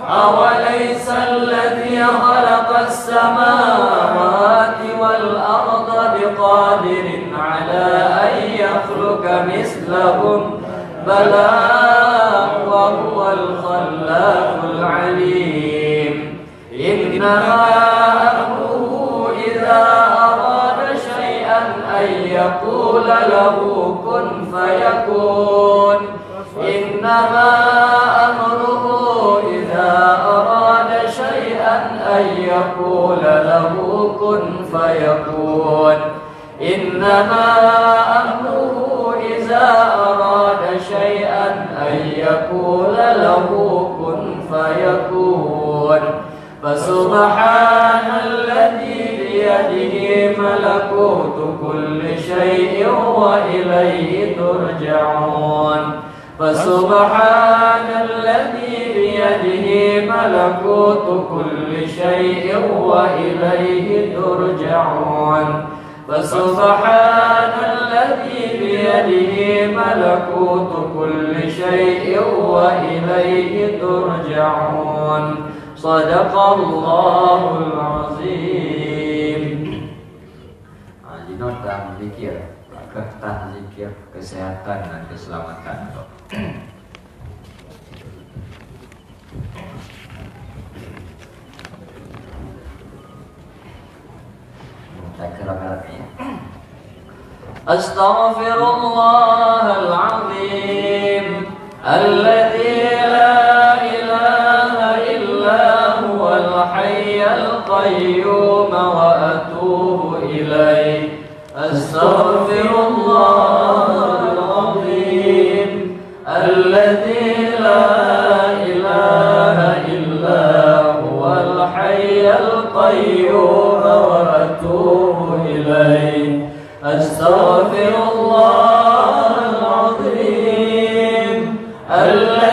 أوليس الذي خلق السماوات والأرض بقادر على أن يخلق مثلهم؟ بلى وهو الخلاق العليم. إنما أمره إذا أراد شيئا أن يقول له كن فيكون. إنما أمره إذا أراد شيئا أن يقول له كن فيكون. إنما أمره إذا أراد شيئا أن يقول له كن فيكون. فسبحان الذي بيده ملكوت كل شيء وإليه ترجعون. فسبحان الذي بيده ملكوت كل شيء وإليه ترجعون. فسبحان الذي بيده ملكوت كل شيء وإليه ترجعون. صدق الله العظيم. Ha, jinoe tan zikir, bak keuh tan zikir keuseuhatan dan keuseulamatan droe. Takbir rame-rame. أستغفر الله العظيم الذي لا إله إلا هو الحي القيوم وأتوب إليه. أستغفر الله العظيم الذي لا إله إلا هو الحي القيوم وأتوب إليه. أستغفر الله العظيم الذي